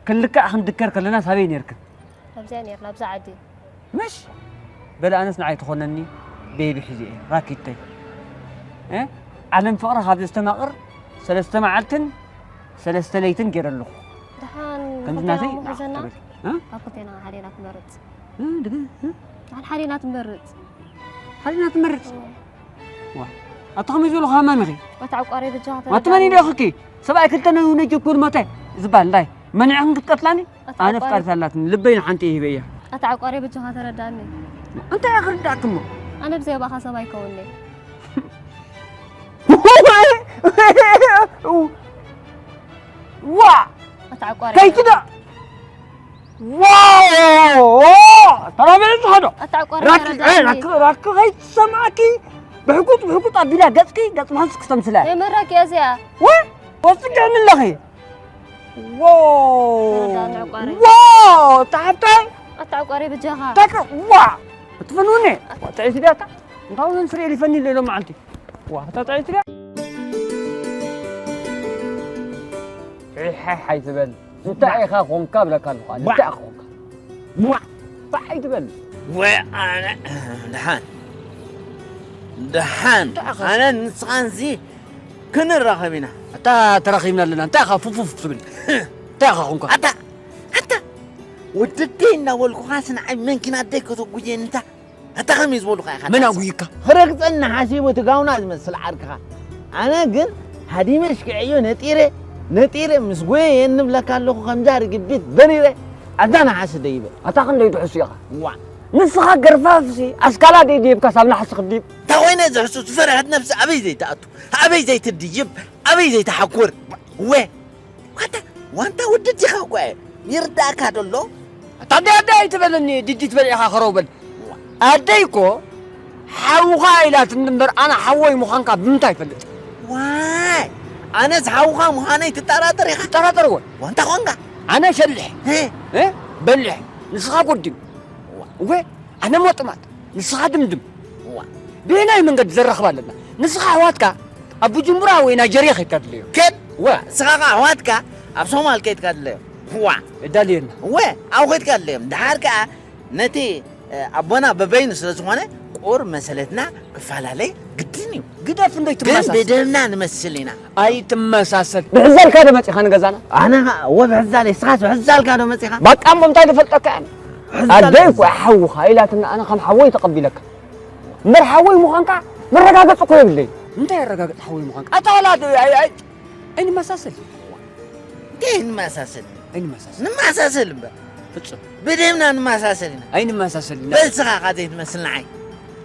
ክንልካዕ ክንድከር ከለና ሳበይ ነይርክን? ኣብዚኣ ነይርና፣ ኣብዛ ዓዲ። ምሽ? በለ ኣነስ ንዓይ ትኾነኒ ቤቢ ሒዘ እየ፣ ራኪተይ። እ? ዓለም ፍቕሪ ካብ ዘስተማቕር ሰለስተ መዓልትን ሰለስተ ለይትን ገይረ ኣለኹ። ደሓን ከምዚ ናተይ ክልቴና ንዓ ሒዘና፣ ትብል። እ? ኣብ ክልቴና ሓዴና ትመርጽ። እ? ድግ-፣ እ? ደሓን ሓዴና ትመርጽ። ሓዴና ትመርጽ? እወ። ዋ፣ ኣታ ከመይ ዝበሉ ሃማም ኢኺ? ኣታ ዕቋረይ በጃኻ ኣቲ መን ተረዳኒ። ኢሉ ኢኺ? ሰብኣይ ክልተ ነዩ ነጀኩር ሞተ ዝበሃል እንታይ? መኒዕኽን ክትቀትላኒ? ኣታ ኣነ ዕቋረይ ፍቃድ ኣላትኒ፣ ልበይ ንሓንቲ እየ ሂበያ። ኣታ ዕቋረይ በጃኻ ተረዳኒ። እንታይ እየ ክርዳእኪ እሞ? ኣነ ብዘይ ኣባኻ ሰብ ኣይከውንለይ። ዋ! ኣታ ዕቋረይ። ከይትዳ! ዋው! ተራበ ዝኸዶ። ኣታ ዕቋር ራኪ፣ ተረዳእኒ። ኤ፣ ራኪ፣ ራኪ ከይትሰማዕኪ ብሕቁጥ፣ ብሕቁጥ ኣቢላ ገጽኪ፣ ገጽ ማንስ ክስተምስለ። የመራኪ እዚኣ። ወ-፣ ወጽገ ምለኺ። ዋው! ተረዳእኒ ዕቋረይ። ዋው! ታሕታይ። ኣታ ዕቋረይ በጃኻ። ታክ-፣ ዋ! እትፈንውኒ? ዋ፣ ጥዕይቲ ድያ እታ? እንታይ እውን ስርኤል ይፈኒ ኢለ ሎም መዓልቲ። ዋ፣ እታ ጥዕይቲ ድያ? ሒሕ ኣይትበል። እንታይ ኢኻ ኾንካ ብለካ ኣለኹ ኣነ። ዋ። እንታይ ኢኻ ኾንካ? ዋ። እንታይ ኣይትበል። ወይ ኣነ፣ ደሓን። ደሓን። እንታይ ኢኻ? ኣነ ንስኻንሲ ክንራኸብ ኢና። ኣታ ተራኺብና ኣለና። እንታይ ኢኻ ፉፍ ፉፍ ትብል? እንታይ ኢኻ ኾንካ? ኣታ፣ ኣታ፣ ወደደይ እናበልኩኻስ ንዓይ መንኪና ኣደይ ከተጉየኒ እንታ ኣታ ከመይ ዝበሉኻ ኢኻ መን ትሓስብ? ኣጉይካ? ክረግጸኒ ሓሲቡ እቲ ጋውና ዝመስል ዓርክኻ። ኣነ ግን ሃዲመ ሽኪዐዮ ነጢረ፣ ነጢረ ምስ ጎየ የንብለካ ኣለኹ ከምዛ ርግቢት በሪረ ኣብዛ ነሓሲ ደይበ። ኣታ ክንደይ ትሕሱ ኢኻ? ዋ። ንስኻ ገርፋፍሲ ኣስካላ ደይድየብካስ ኣብ ነሓሲ ክድይብ? እንታይ ኮይነ ዝሕሱ? ዝፈርሐት ነብሲ ኣበይ ዘይትኣቱ? ኣበይ ዘይትድይብ? ኣበይ ዘይትሓኩር? ወ። ዋታ፣ ዋንታ ወዲ ዲኻ እኮ እየ። ይርዳእካ ዶ ኣሎ? ኣታ ኣደይ ኣደይ ኣይትበለኒ፣ ድዲ ትበል ኢኻ፣ ከረው በል። ኣደይ እኮ ሓውኻ ኢላትኒ እምበር፣ ኣነ ሓወይ ምዃንካ ብምንታይ ይፈልጥ? ዋይ፣ ኣነስ ሓውኻ ምዃነይ ትጠራጠር ኢኻ? ትጠራጠር እወ። ዋንታ ኾንካ? ኣነ ሸልሕ፣ እ? እ? በልሕ፣ ንስኻ ጎዲም። ዋ። እወ፣ ኣነ ሞጥማጥ፣ ንስኻ ድምድም። ዋ። ብየናይ መንገዲ ዘራኽብ ኣለና? ንስኻ ኣሕዋትካ ኣብ ቡጁምቡራ ወይ ናይጀርያ ከይድካ ድለዮም። ከድ? ዋ። ንስኻ ኸዓ ኣሕዋትካ ኣብ ሶማል ከይድካ ድለዮም። ዋ። እዳልየና። ወ፣ ኣብኡ ከይድካ ድለዮም። ደሓር ከኣ ነቲ፣ እ፣ ኣቦና በበይኑ ስለ ዝኾነ፣ ቁር መሰለትና ክፈላለይ ግድን እዩ። ግደፍ እንዶ ግን ኣይትመሳሰል። ብደምና ንመስል ኢና። ኣይትመሳሰል። ብሕዛልካ ዶ መፂኻ ንገዛና? ኣነ ኸ- ወ ብሕዛለይ እስኻስ ብሕዛልካ ዶ መፂኻ? ባቃ እሞ እንታይ ዝፈልጠካ እየ። ኣደይ እኮ ሓውኻ ኢላትና ኣነ ከም ሓወይ ተቐቢለካ። እምበር ሓወይ ምዃንካ መረጋገፂ እኮ የብለይ። እንታይ ኣረጋግፅ ሓወይ ምዃንካ? ኣታ ዋላ ዶ- ኣይ- ኣይ- ኣይንመሳሰል። እንታይ ንመሳሰል? ኣይንመሳሰል። ንመሳሰል እምበር። ፍጹም። ብደምና ንመሳሰል ኢና። ኣይንመሳሰል ኢና። በል እስኻ ኻብ ዘይትመስል ንዓይ።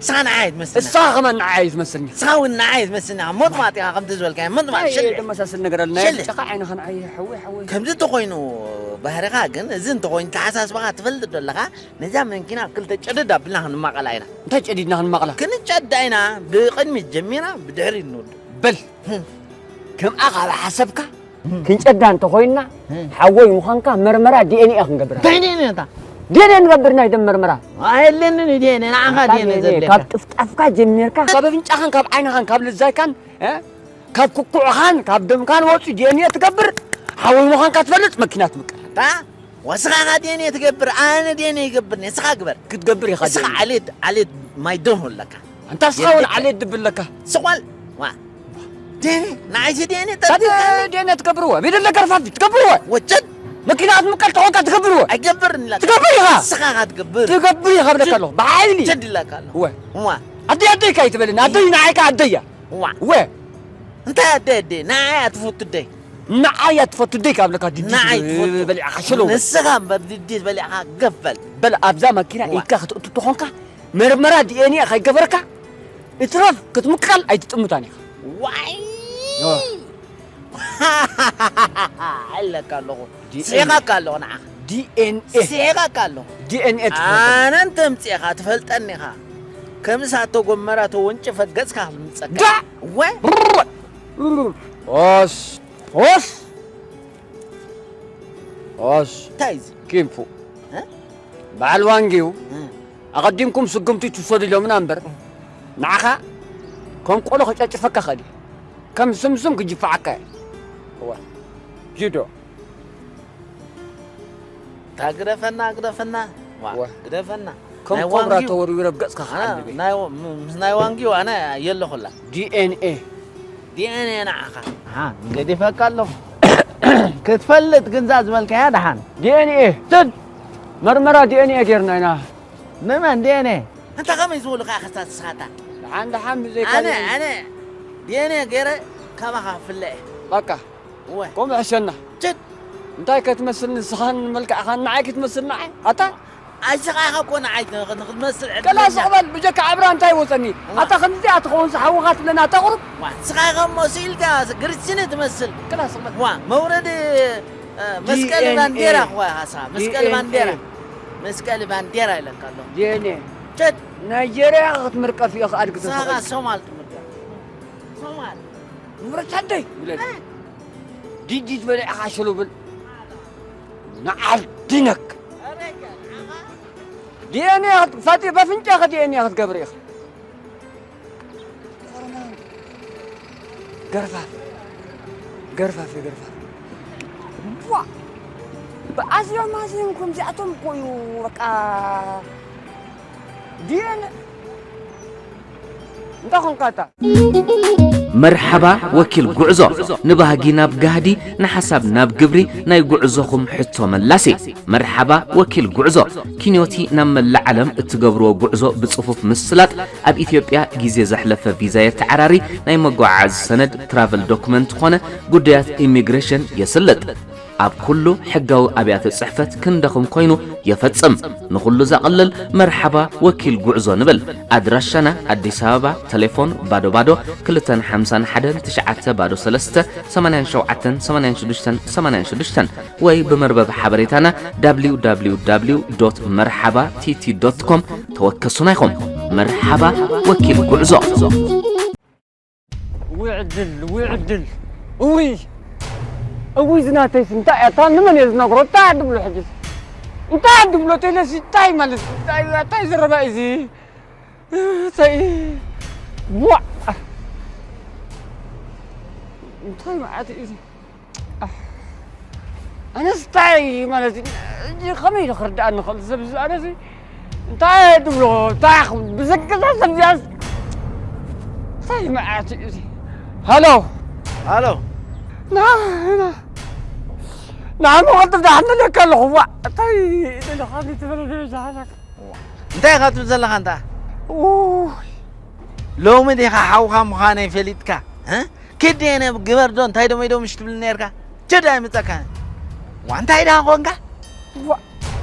እስኻ ንዓይ ኣይትመስልና። እስኻ ከማን ንዓይ ኣይትመስልኒ። እስኻ እውን ንዓይ ኣይትመስልና። ሞጥማጥ ኢኻ ከምቲ ዝበልካዮ። ሞጥማጥ ሽለ። ደመሳስል ነገር ኣለና። ሽለ። ጨኻ ዓይንኻ ንዓይ ሓወይ ሓወይ። ከምዚ እንተኾይኑ ባህሪኻ ግን፣ እዚ እንተኾይኑ ተሓሳስባኻ ትፈልጥ ዶ ኣለኻ? ነዛ መኪና ክልተ ጨደድ ኣቢልና ክንማቐላ ኢና። እንታይ ጨዲድና ክንማቕላ? ክንጨዳ ኢና። ብቕድሚት ጀሚርና ብድሕሪት ንወድእ። በል። ከምኣ ካብ ሓሰብካ ክንጨዳ እንተኾይንና ሓወይ ምዃንካ መርመራ ዲኤንኤ ክንገብር። እንታይ ዲኤንኤ እታ? ዲኤንኤ ንገብር ናይ ደም መርመራ። ኣየለንን እዩ ዲኤንኤ፣ ንዓኻ ኣታ ዲኤንኤ ዲኤንኤ ዘድልየካ። ካብ ጥፍጣፍካ ጀሚርካ ካብ ኣፍንጫኻን ካብ ዓይንኻን ካብ ልዛይካን እ? ካብ ኩኩዕኻን ካብ ደምካን ወፂኡ ዲኤንኤ ትገብር። ሓወይ ምዃንካ ትፈልጥ መኪና ትምቅር። እታ ወስኻ ኢኻ ዲኤንኤ ትገብር፣ ኣነ ዲኤንኤ ይገብር፣ ንስኻ ግበር። ክትገብር ኢኻ እስኻ ዲኤንኤ። ዓሌት ዓሌት ማይ ደርሆ ኣለካ። ኣንታ እስኻ እውን የድልየካ። ዓሌት ድብል ኣለካ። ስቋል ዋ ዴኔ ንዓይሲ ዴኔ ጠቢብካኒ። ዴኔ ትገብርዎ ቢደለ ገርፋፊ ትገብርዎ ወቸድ መኪና ክትምቀል ተኾንካ ትገብርዎ ኣይገብርን ኢላ ትገብር ኢኻ። እስኻ ኢኻ ትገብር ትገብር ኢኻ ብለካ ኣለኹ ብሓይሊ ቸድ ኢላካ ኣለኹ። እወ እዋ ኣደይ ኣደይካ ኣይትበለኒ ኣደይ ንዓይካ ኣደያ ዋ እወ እንታይ ኣደይ ኣደይ ንዓይ ኣትፈቱ ደይ ንዓይ ኣትፈቱ ደይ ካብ ለካ ድዲ ንዓይ ትፈቱ በሊዕኻ ሸሎ ንስኻ እምበር ድዲ በሊዕኻ ገፈል በል ኣብዛ መኪና እዋ። ኢድካ ክትእቱ ተኾንካ መርመራ ዲኤንኤ ከይገበርካ እትረፍ ክትምቀል ኣይትጥምታን ኢኻ። ዋይ ኣለካ ኣለኹ ዲኤንኤ። ስሒቐካ ኣለኹ ንዓኻ ዲኤንኤ ስሒቐካ ኣለኹ ዲኤንኤ ትፈልጥ ኣነ እንተ ምፅእኻ ትፈልጠኒ ኢኻ ከም እሳተ ጎመራ ተወንጭፈ ገፅካ ክልምፀካ ዳ! ወ ኦስ ኦስ ኦሽ እንታይ እዚ ኪንፉ እ? በዓል ዋንጊው እ። ኣቐዲምኩም ስጉምቲ ትውሰዱ ኢሎምና እምበር ንዓኻ ከም ቆሎ ክጨጭፈካ ኽእል እዩ ከም ስምስም ክጅፍዓካ እየ እዋ ጂዶ እታ ግደፈና ግደፈና ዋ፣ ዋ። ግደፈና ከም ናይ ኮብራ ዋንጊው ተወርዊረ ኣብ ገጽካ ክዓልብ እየ። ናይ ዋ- ም- ምስ ናይ ዋንጊው ኣነ የለኹላ ዲኤንኤ ዲኤንኤ ንዓኻ ኣሃ፣ ገዲፈካ ኣለኹ ክትፈልጥ ግንዛ ዝበልካያ ደሓን ዲኤንኤ ትድ መርመራ ዲኤንኤ ጌርና ኢና ንመን ዲኤንኤ እንተ ከመይ ዝበሉካ ኢኻ ስታትስኻታ ደሓን ደሓን ብዘይካ ኣነ ኣነ ዲኤንኤ ገይረ ካባኻ ክፍለ እየ በቃ እወ። ከምኡ ሕሸና። ችድ! እንታይ ከትመስል ንስኻን መልክዕኻን ንዓይ ክትመስል ንዓይ? ኣታ! ኣስኻ ኢኻ እኮ ንዓይ ንኽትመስል ዕድለኛ። ከላስ በል ብጀካ ዕብራ እንታይ ወጸኒ? እዋ። ኣታ ከምዚኣ ትኸውን ዝሓውኻ ትብለና ኣታ ቁሩብ? ዋ፣ ንስኻ ኢኻ እሞ ስኢልካ ግርችኒ ትመስል። ከላስ በል። ዋ፣ መውረዲ እ፣ መስቀሊ ዲ ኤን ኤ። ባንዴራ እኮ ኢኻ ንስኻ። መስቀሊ ዲ ኤን ኤ። ባንዴራ። መስቀሊ ባንዴራ ኢለካ ኣለኹ። ዲ ኤን ኤ። ችድ! ናይጀርያ ክትምርቀፍ ኢኻ ኣድጊ ንስኻ ተሰቒሉ። ሶማል ትምርቀፍ። ሶማል። ምረታደይ ውለድ ዲዲት በሊዕኻ ሽሉብል ንዓል ድነክ ዲኤንኤ ፋጢ በፍንጫ ከዲኤንኤ ክትገብር ኢኻ ገርፋፍ ገርፋፍ ገርፋፍ ዋ ብኣዝዮም ኣዝዮም ከምዚኣቶም እኮ እዩ በቃ ዲኤንኤ እንታይ ኾንካ እታ መርሓባ ወኪል ጉዕዞ፣ ንባህጊ ናብ ጋህዲ፣ ንሓሳብ ናብ ግብሪ፣ ናይ ጉዕዞኹም ሕቶ መላሲ። መርሓባ ወኪል ጉዕዞ፣ ኪንዮቲ ናብ መላእ ዓለም እትገብርዎ ጉዕዞ ብጽፉፍ ምስላጥ፣ ኣብ ኢትዮጵያ ግዜ ዘሕለፈ ቪዛ የተዓራሪ፣ ናይ መጓዓዓዚ ሰነድ ትራቨል ዶክመንት ኾነ ጉዳያት ኢሚግሬሽን የስልጥ። ኣብ ኩሉ ሕጋዊ ኣብያተ ጽሕፈት ክንደኹም ኮይኑ የፈጽም። ንኹሉ ዘቕልል መርሓባ ወኪል ጉዕዞ ንብል። ኣድራሻና ኣዲስ ኣበባ፣ ተሌፎን ባዶ ባዶ ክልተን ሓምሳን ሓደን ትሽዓተ ባዶ ሰለስተ ሰማንያን ሸውዓተን ሰማንያን ሽዱሽተን ሰማንያን ሽዱሽተን ወይ ብመርበብ ሓበሬታና www መርሓባ ቲቲ ዶት ኮም ተወከሱና ኢኹም። መርሓባ ወኪል ጉዕዞ። ውይ ዕድል ውይ ዕድል ውይ እውይ ዝናተይስ እንታይ እያ እታ ንመን እየ ዝነግሮ እንታይ እያ ድብሎ ሕጅስ እንታይ እያ ድብሎ ተይለሲ እንታይ ማለት እንታይ እንታይ ዘረባ እዚ እንታይ ዋ እንታይ መዓት እዩ ኣነስ እንታይ ማለት እዩ ሕጂ ከመይ ኢሉ ክርድኣኒ ክእል ሰብ እዚ ኣነሲ እንታይ ትብሎ? እንታይ ክብል? ብዝግዛ ሰብዚያስ እንታይ መዓት እዩ እዚ? ሃሎ። ሃሎ። ና፣ ና። ንዓሞ ቅልጥፍ ደሓን ኣለካ ኣለኹ። ዋ፣ እንታይ ኢልኻ ትበለ ደረጃ ሃለካ? እንታይ ኢኻ ትብል ዘለኻ እንታ? ኡይ። ሎሚ ዲኻ ሓውኻ ምዃነይ ፈሊጥካ? እ? ኪድ የነ ግበር ዶ እንታይ ዶ መይዶ ምሽ ትብል ነርካ? ችዳ ይምጸካ። ዋ፣ እንታይ ደኣ ኾንካ? ዋ፣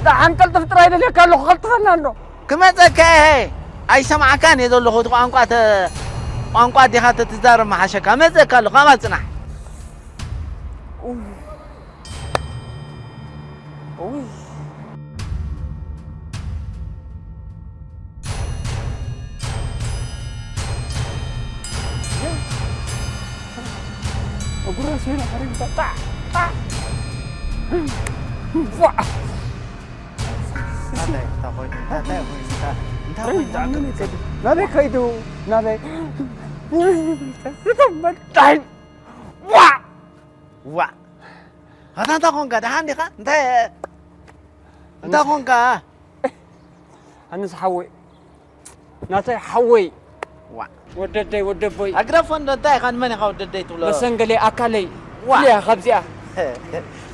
ደሓን ቀልጥፍ ጥራይ ደልየካ ኣለኹ፣ ቀልጥፈና እንዶ። ክመጸካ እየ። ኣይሰማዕካን እየ ዘለኹ፣ እቲ ቋንቋ ተ-፣ ቋንቋ ኣዴኻ ተትዛረብ መሓሸካ። መጸካ ኣለኹ፣ ኣብኣ ጽናሕ። ኡይ። ኡይ። እጉራ ሴና ሓሪፍ ጣዕ፣ ጣዕ። ቧዕ። እንታይ፣ እንታይ ኮይኑ? እንታይ፣ እንታይ ኮይኑ? እንታይ ኮይኑ? እንታይ ኮይኑ? ናበይ ከይዱ? ናበይ? እንታይ? ዋ! ዋ! ኣታ እንታይ ኮንካ? ደሓን ዲኻ? እንታይ፣ እንታይ ኮንካ? ኣነስ ሓወይ፣ ናተይ ሓወይ። ዋ። ወደደይ፣ ወደቦይ። ኣግረፎ እንዶ እንታይ ኢኻ? ንመን ኢኻ ወደደይ ትብሎ? መሰንገለይ ኣካለይ። ዋ። ፍልያ ካብዚኣ።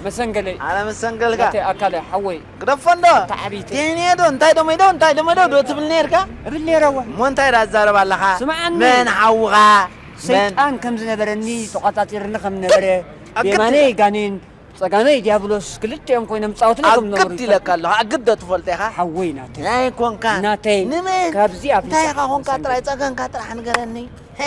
መሰንገለይ። ኣነ መሰንገልካ። ናተይ ኣካለይ ሓወይ። ግደፎ እንዶ። እታ ዓብይቲ። ቴኔ ዶ? እንታይ ዶ መይዶ? እንታይ ዶ መይዶ? ዶ ትብል ነርካ? እብል ነይረ እወ። እሞ እንታይ ዳ ትዛረብ ኣለኻ? ስምዓኒ። መን ሓውኻ? መን? ሰይጣን ከም ዝነበረኒ ተቖጻጺርኒ ከም ነበረ። ኣግድ ብየማነይ ኢለ። ጋኔን፣ ጸጋመይ ዲያብሎስ ክልቲኦም ኮይኖም ጻወትና ከም ነበሩ ኣግድ ኢለካ ኣለኹ። ኣግድ ዶ ትፈልጦ ኢኻ? ሓወይ ናተይ። ናይ ኮንካ። ናተይ። ንመን? ካብዚ ኣፍሊጣ እንታይ ኢኻ ኮንካ? መሰንገል። ጥራይ ጸገንካ ጥራሕ ንገረኒ። ሄ።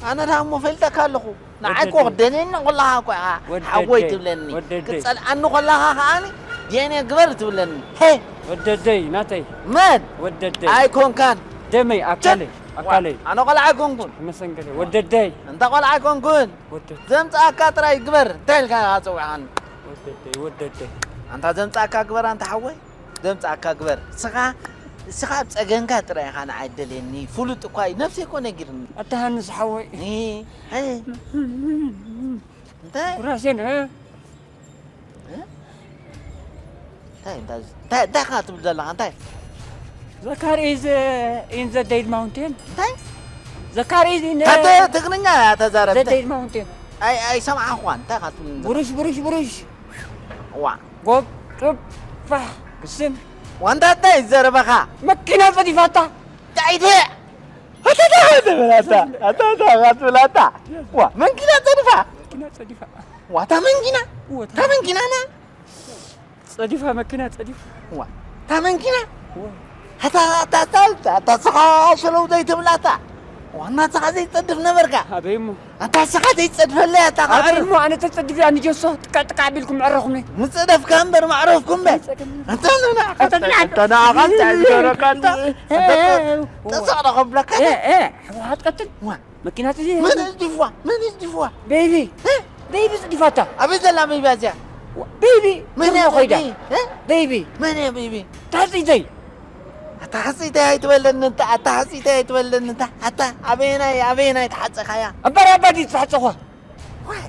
ኣነ ደኣ እሞ ፈልጠካ ኣለኹ። ንዓይ እኮ ወደደይ። ክደልየኒ ከለኻ እኮ ኢኻ ወደደይ። ሓወይ ትብለኒ። ወደደይ። ክጸልኣኒ ከለኻ ከኣኒ ዲኤንኤ ግበር ትብለኒ። ሄ። ወደደይ ናተይ። መን? ወደደይ። ኣይኮንካን። ደመይ ኣካለይ። ችት! ኣካለይ። ኣነ ቆልዓ ኣይኮንኩን። መሰንገለይ። ወደደይ። እንተ ቆልዓ ኣይኮንኩን። ወደደይ። ዘምጽኣካ ጥራይ ግበር። እንታይ ኢልካ ኢኻ ጸዊዕካኒ? ወደደይ፣ ወደደይ። ኣንታ ዘምጽኣካ ግበር ኣንታ ሓወይ። ዘምጽኣካ ግበር። እስኻ፣ እስኻ ኣብ ጸገንካ ጥራይ ኢኻ ንዓይ ደልየኒ። ፍሉጥ እኳ እዩ። ነፍሰይ እኮ ነጊርኒ። ኣታ ሃንስ ሓወይ። እ፣ እ። እንታይ? ጉራሴን፣ እ? እ? እንታይ፣ እንታይ፣ እንታይ፣ እንታይ ኢኻ ትብል ዘለኻ? እንታይ? The car is, uh, in the Dead Mountain. እንታይ? The car is in, uh, ካተ ትግርኛ እያ ተዛረብ። The Dead Mountain። ኣይ፣ ኣይሰማዕኳን። እንታይ ኢኻ ትብል ዘለኻ? ብሩሽ፣ ብሩሽ፣ ብሩሽ። ዋ። ጎብ፣ ጡብ፣ ፋሕ፣ ክስም። ዋንታ እንታይ ዘረባኻ? መኪና ጸዲፋታ። ዳይደ! ኣታ፣ ኣታ፣ ኣታ፣ ኣታ፣ ኣታ፣ ኣታ፣ ኣታ፣ ኣታ። ዋ፣ መንኪና ጸዲፋ። መኪና ጸዲፋ። ዋ፣ እታ መንኪና? እወ፣ እታ እታ መንኪና ና? ጸዲፋ፣ መኪና ጸዲፋ። ዋ፣ እታ መንኪና? እወ። ኣታ፣ ኣታ፣ ኣታ፣ ኣታ፣ ኣታ፣ ስኻ ሸለው ዘይትብላታ። ዋና ስኻ ዘይትጸድፍ ነበርካ። ኣበይ እሞ? ኣታ ስኻ ዘይትጸድፈለይ ኣታ ኣበይ ከዕር። እሞ? ኣነ ተጸድፍ እያ ንጀሶ ጥቃ ጥቃ ኣቢልኩም መዕረኹኒ። ምጸደፍካ እምበር መዕረፍኩ እምበር። ኣይጸደፍን። ኣታ ንና፣ ኣታ ኣታ ንና። ኣታ ንና፣ ኣታ ንና፣ ኣታ ንና። ተስቕ ዶ ከብለካ? እ፣ እ። ሕወሓት ቀትል። ዋ። መኪና ጽዲፋ። መን እዩ ጽዲፍዋ? መን እዩ ጽዲፍዋ? ቤቢ። እ? ቤቢ ጽዲፋታ። ኣበይ ዘላ ቤቢ ኣዚኣ? ዋ፣ ቤቢ። መን እያ ግርማ ኮይዳ። ቤቢ? እ? ቤቢ። መን እያ ቤቢ? ታጽይተይ። ኣታ ሓጽይተይ ኣይትበለኒ እንታ፣ ኣታ ሓጽይተይ ኣይትበለኒ እንታ። ኣታ ኣበየናይ፣ ኣበየናይ ተሓጸኻያ? እምበር ኣባዲ ዝተሓጸኹዋ። ዋይ፣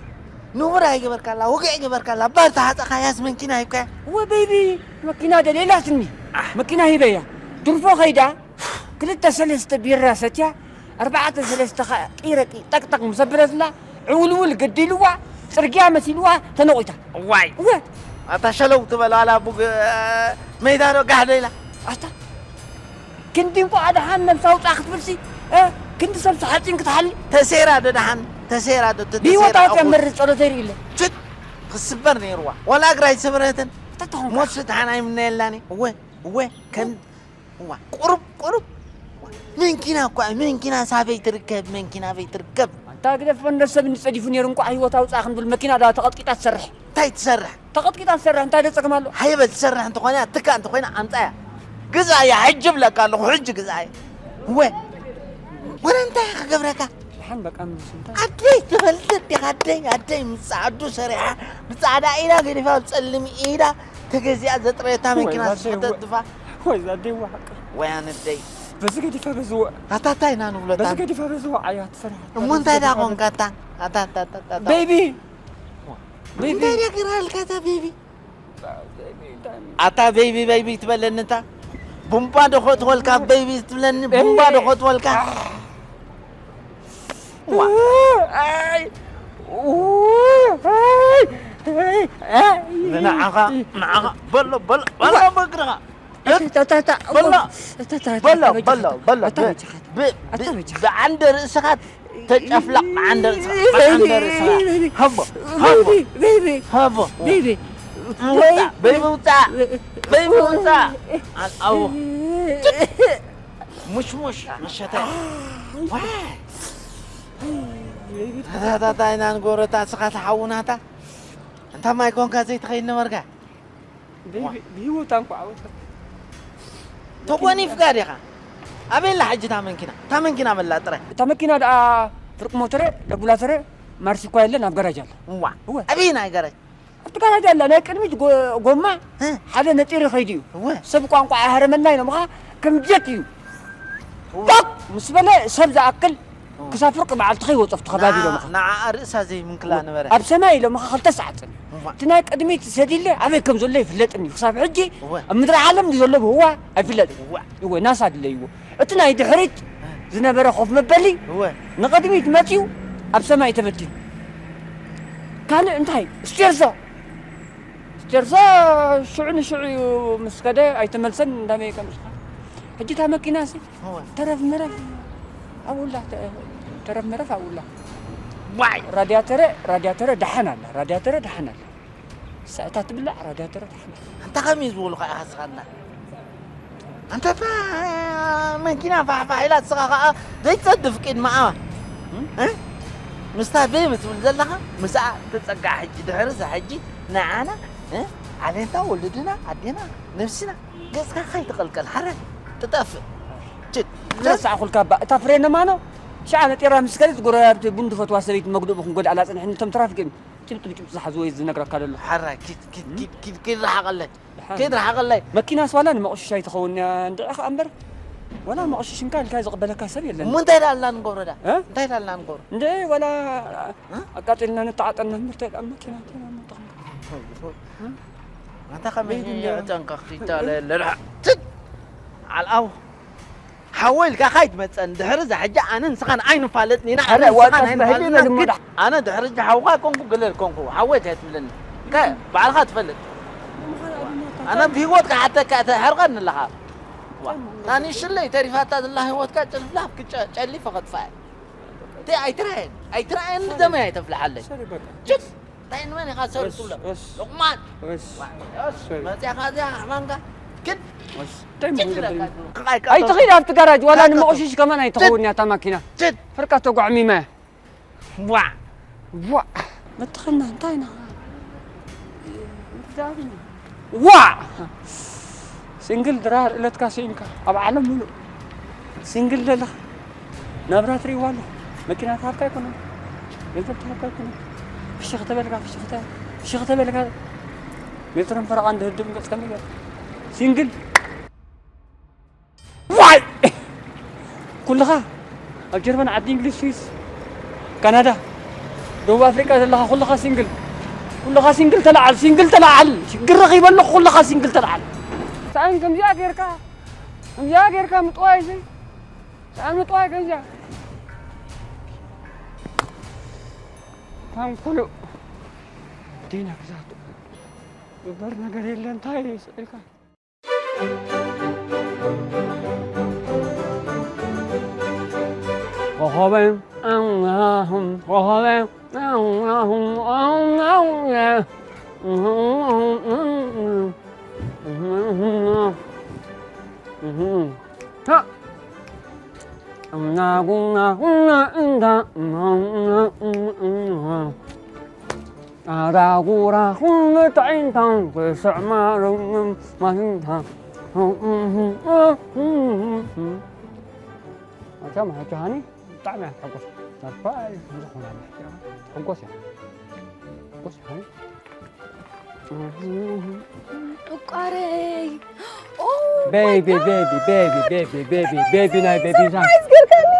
ንቡር ኣይገበርካላ፣ ውግዕ ገበርካላ። እምበር ተሓጸኻያስ መንኪና ሂብካያ? እወ ቤቢ፣ መኪና ደልየላትኒ። ኣሕ። መኪና ሂበያ። ድርፎ ከይዳ፣ ክልተ ሰለስተ ቢራ ሰትያ፣ ኣርባዕተ ሰለስተ ኸኣ ቂረቂ ጠቅጠቅ ምስ ኣበለትላ፣ ዕውልውል ገዲልዋ፣ ጽርግያ መሲልዋ፣ ተነቒታ። ዋይ። እወ። ኣታ ሸለው ትበል ዋላ ቡግ፣ እ፣ መይዳ ዶ ጋሕ ዶ ኢላ? ኣታ፣ ክንዲ እንቋ ደሓን ነብሳ ኣውጽኣ ክትብልሲ፣ እ፣ ክንዲ ሰብሲ ሓጺን ክትሓሊ። ተሴራ ዶ ደሓን? ተሴራ ዶ? ተ-፣ ብህይወት ተሴራ ኣውጽኣ እኹል። መርር ጸሎተይ ርእይለ። ችት! ክስበር ነይርዋ። ዋላ እግራ ኣይሰበረትን። ተተኾንካ። ሞት ስድሓን ኣይምነየላኒ። እወ፣ እወ፣ ከም እዋ፣ ቁሩብ፣ ቁሩብ። መንኪና እኳ፣ መንኪና ሳበይ ትርከብ፣ መንኪና ኣበይ ትርከብ? ኣንታ ግደፍ፣ እንዶ ሰብ እንጸዲፉ ነይሩ፣ እንቋዕ ህይወት ኣውጽኣ ክንብል መኪና ዳ ተቐጥቂጣ ትሰርሕ። እንታይ ትሰርሕ? ተቐጥቂጣ ትሰርሕ፣ እንታይ ዶ ጸገም ኣሎ? ሃይበል ትሰርሕ እንተኾነ፣ ትካእ እንተኾይና ኣምጻያ። ግዛያ፣ ሕጂ እብለካ ኣለኹ፣ ሕጂ ግዛያ። ወ-፣ ወረ እንታይ ክገብረካ? ደሓን በቃ ምስ እንታይ? ኣደይ ትፈልጥ ዲኻ? ኣደይ፣ ኣደይ ምስ ጻዕዱ ሰሪሓ፣ ብጻዕዳ ኢዳ ገዲፋ፣ ኣብ ጸሊም ኢዳ ተገዚኣ ዘጥረየታ ወይ መኪና ዛደይ፣ ስሕተት ወይ፣ ድፋ። ወይ ዛደይ፣ ወይ ሓቂ። ወይ ኣነደይ። በዚ ገዲፋ በዚ ወ-፣ ኣታ እንታይ ኢና ንብሎ በዚ ታን? ገዲፋ በዚ ወዓያ ትሰርሕ። እሞ እንታይ ዳ ኮንካ ኣታ? ኣታ፣ ኣታ፣ ኣታ፣ ኣታ፣ ኣታ። ቤቢ! ቤቢ! እንታይ ዳ ጌራልካ እታ ቤቢ? ኣታ ቤቢ፣ ቤቢ ትበለኒ እታ? ቡምባ ዶ ኾትወልካ ቤቢ ትብለኒ፣ ቡምባ ዶ ኾትወልካ? ዋ። ኣይ። ንዓኻ፣ ንዓኻ፣ በሎ፣ በሎ፣ በሎ፣ በግርኻ። በሎ፣ በሎ፣ በሎ፣ በሎ። ብዓንደ ርእስኻ ተጨፍለቕ፣ ብዓንደ ርእስኻ፣ ብዓንደ ርእስኻ። ሃቦ፣ ሃቦ፣ ሃቦ። ቤቢ። ውፃእ፣ ቤቢ ውፃእ፣ ቤቢ ውፃእ። ኣልኣው። ሙሽሙሽ፣ መሸተ። ዋይ። ታታታታ ኢና ንጎረታ፣ ስኻ ተሓውናታ። እንታ ማይ ኮንካ ዘይትኸይድ ነበርካ። ብሂ-፣ ብሂወታ እንኳ ዓወት። ተጓኒፍካ ዲኻ? ኣበይ ኣላ ሕጂ እታ መንኪና? እታ መንኪና መላ ጥራይ። እታ መኪና ደኣ ፍርቂ ሞተረ፣ ደጉላተረ፣ ማርሲ እኳ የለን፣ ኣብ ገራጅ ኣላ። እዋ። እወ። ኣበይ ናይ ገራጅ? ኣብቲ ገራጅ ኣላ። ናይ ቅድሚት ጎ-፣ ጎማ እ? ሓደ ነጢሩ ከይዱ እዩ። እወ። ሰብ ቋንቋ ኣይሃረመና ኢሎምኻ፣ ከም ጀት እዩ። እወ። ጣቕ ምስ በለ ሰብ ዝኣክል ክሳብ ፍርቂ መዓልቲ ከይወጾ ኣብቲ ከባቢ ኢሎምኻ። ንዓኣ ርእሳ ዘይምንክላ ነበረ። ኣብ ሰማይ ኢሎምኻ ክልተ ሰዓት ጸኒሑ። እዋ። እቲ ናይ ቅድሚት ሰዲለ ኣበይ ከም ዘሎ ይፍለጥን እዩ። ክሳብ ሕጂ እወ። ኣብ ምድሪ ዓለም ድዩ ዘሎ ብህዋ ኣይፍለጥን። እዋ። እወ፣ ናሳ ድለይዎ። እቲ ናይ ድሕሪት ዝነበረ ኮፍ መበሊ እወ። ንቕድሚት መጺኡ ኣብ ሰማይ ተበቲኑ። ካልእ እንታይ? ስቴርዞ። ስቴርዞ ሽዑ ንሽዑ እዩ ምስ ከደ ኣይተመልሰን እንዳበየ ከም እስኻ። ሕጂ እታ መኪናሲ እወ። ተረፍ መረፍ ኣብኡላ፣ ተ-፣ ተረፍ መረፍ ኣብኡላ። ዋይ! ራድያተረ፣ ራድያተረ ደሓን ኣላ፣ ራድያተረ ደሓን ኣላ። ሳእታ ትብላዕ ራድያተረ ደሓን ኣላ። ኣንታ ከመይ ዝበሉ ኸዓ ኢኻ ስኻና? ኣንታ እታ መኪና ፋሕፋሕ ኢላ፣ ንስኻ ኸዓ ዘይትጸድፍ ቅድመኣ። እ? ምስታ ቤቢ ትብል ዘለኻ፣ ምስኣ ተጸጋዕ ሕጂ፣ ድሕሪ እዛ ሕጂ ንዓና፣ እ? ዓሌትና፣ ወለድና፣ ኣዴና፣ ነብስና፣ ገጽካ ከይትቐልቀል፣ ሓረ ትጠፍእ። ችድ። ዝረሳዕኩልካ እባ፣ እታ ፍሬነ ማኖ፣ ሽዓ ነጢራ ምስ ከደት፣ ጎረባብቲ ቡን ዝፈትዋ ሰበይቲ መግድኡ ክንጎድኣላ ጸኒሕኒ፣ እቶም ትራፊክ እዮም። ጭብጥ ብጭብጥ ዝሓዝዎ እዩ ዝነግረካ ዘሎ። ሓራይ፣ ኪድ፣ ኪድ፣ ኪድ፣ ኪድ፣ ኪድ፣ ርሓቐለይ። ደሓን። ኪድ፣ ርሓቐለይ። መኪናስ ዋላ ንመቑሽሽ ኣይትኸውን እያ፣ እንድዒ ኸኣ እምበር፣ ዋላ መቑሽሽ እንካ ኢልካ ዝቕበለካ ሰብ የለን። እሞ እንታይ ደኣ ኣልና ንገብሮ ደኣ? እ? እንታይ ደኣ ኣልና ንገብሮ? እንድዒ ዋላ እ? ኣቃጺልና ንተዓጠና እምበር፣ እንታይ ደኣ መኪና፣ እንታይ ደኣ መኪና? ኣንታ ከመይ ቤት እንድያ። የዕጠንካ ክትይታለ ለልሓ። ትት! ዓልኣው። ሓወይ ኢልካ ካይትመፀን፣ ድሕሪ እዛ ሕጂ ኣነ ንስኻን ኣይንፋለጥን ኢና፣ ኣነ ኣረ፣ ንስኻን ዋጣ ስበህሊ ኣይንፋለጥን ኢና። በልሞ ዳ- ኣነ ድሕሪ ሕጂ ሓውኻ ኮንኩ ገለ ኮንኩ፣ ሓወይ እንታይ ትብለኒ? ከ ባዕልኻ ትፈልጥ። ኣነ ብህይወት ክሓተካ እተ ሕርቐኒ ኣለኻ። ዋ፣ ታኒ ሽለይ ተሪፋታ ዘላ ህይወትካ ጨልፍላፍ ክጨ-፣ ጨሊፈ ከጥፋ እየ። እተ ኣይትራየን፣ ኣይትራየን ደመይ ኣይተፍልሓለይ። ሰሪ በቃ። ጭስ! እንታይ ንመን ኢኻ ሰር እስ፣ ትብሎ? እስ። ሉቕማን! እስ። ዋ፣ እስ፣ ሰሪ። መጽያኻ እዚኣ ኣሕማንካ? ክድ! እስ። እንታይ ክድ መን ኢለካ ገበረኒ? ትብሎ? ኣይትኺድ ኣብቲ ጋራጅ፣ ዋላ ካካ ንመቑሽሽ ከማን ኣይትኸውን እያ እታ ማኪና። ጭድ! ፍርቃ ተጓዕሚማ እያ። ዋ! ዋ! መተኸና እንታይ ኢና? ዋ! ሲንግል ድራር እለትካ ስኢንካ ኣብ ዓለም ሙሉእ ሲንግል ዘለኻ ናብራ ትርእይዋ ኣለኹ። መኪና ትሃብካ ኣይኮነን፣ ገንዘብ ትሃብካ ኣይኮነን። ፍሽኽ ተበልካ፣ ፍሽኽ ተ-፣ ፍሽኽ ተበልካ ሜትሮን ፈረቓን ድህድም ገጽ ከመይ ገይሩ? ሲንግል ዋይ! ኩልኻ ኣብ ጀርመን፣ ዓዲ እንግሊዝ፣ ስዊስ፣ ካናዳ፣ ደቡብ ኣፍሪቃ ዘለኻ ኩልኻ ሲንግል፣ ኩልኻ ሲንግል ተለዓል፣ ሲንግል ተለዓል። ሽግር ረኺበ ኣለኹ፣ ኩልኻ ሲንግል ተለዓል። ሰኣን ከምዚኣ ጌርካ፣ ከምዚኣ ጌርካ ምጥዋይ እዚ፣ ሰኣን ምጥዋይ ከምዚኣ። ታንኩሉ ዲና ግዛቱ። እበር ነገር የለ እንታይ ስኢልካ? ኮኾበይ፣ ኮኾበይ፣ ኣራጉራ ኩሉ ጥዒንታ ክስዕማ ርምም ማንታ። መቸም ሕጂ ሃኒ ብጣዕሚ እያ ትሕጎስ። ተስፋ ዝኾነ ሕጎስ እያ። ሕጎስ እያ ሃኒ። ዕቋረይ። ኦ ማይ ቤቢ፣ ጋድ! ቤቢ፣ ቤቢ፣ ቤቢ፣ ቤቢ፣ ቤቢ ናይ ቤቢታት። ሰርፕራይዝ ጌርካኒ።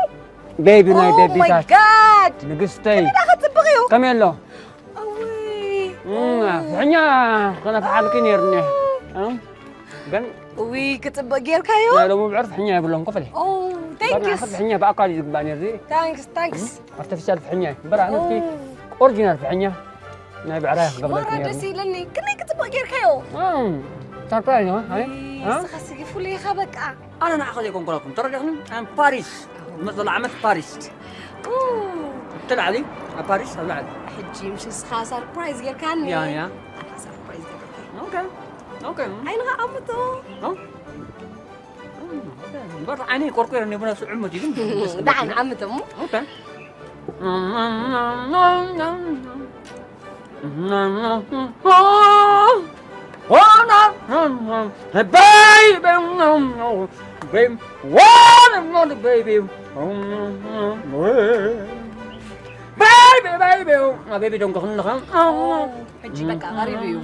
ቤቢ ናይ ኦ ማይ ቤቢታት። ጋድ! ንግስተይ። ከመይ ደኣ ክትጽብቕ እዩ? ከመይ ኣሎ? ኣውይ። እም፣ ፍሕኛ ክነፍሓልኪ ነይሩኒ። እም? ግን ውይ ክፅብቕ ጌርካዮ። ናይ ሎሚ ብዕር ፍሕኛ የብሎም ክፍል። ኦ፣ thank you። ፍሕኛ ብኣካል እዩ ዝግባእ ነይሩ። Thanks, thanks። ኣርቲፊሻል ፍሕኛ እዩ እምበር ኣነቲ ኦሪጂናል ፍሕኛ ናይ ብዕራይ ክገብረልክ ማራ ነይሩ። ደስ ኢለኒ። ክንደይ ክፅብቕ ጌርካዮ። ሰርፕራይዝ ነው። ንስኻሲ ፍሉይ ኢኻ በቃ። ኣነ ንዓኻ ዘይኮንኩላኩም ተረዲእኽኒ። ኣም ፓሪስ ዝመፅእ ዓመት ፓሪስ። ኡ። እቲ ላዕሊ ኣብ ፓሪስ ኣብ ላዕሊ። ሕጂ ምሽ ንስኻ ሰርፕራይዝ ጌርካኒ። ያ፣ ያ። ኣነ ሰርፕራይዝ ጌርካኒ። ኦኬ፣ ኦኬ። ዓይንኻ ዓምቶ። ኦ? ኦኬ። እምበር ዓይነይ ቆርቆረኒ ብነብሱ ዕሙት እዩ ግን ደስ ክብል። ደሓን ዓምቶ እሞ። ኦኬ። Baby, baby, one more baby. Baby, baby, baby, don't go. ሕጂ በቃ ቀሪቡ እዩ።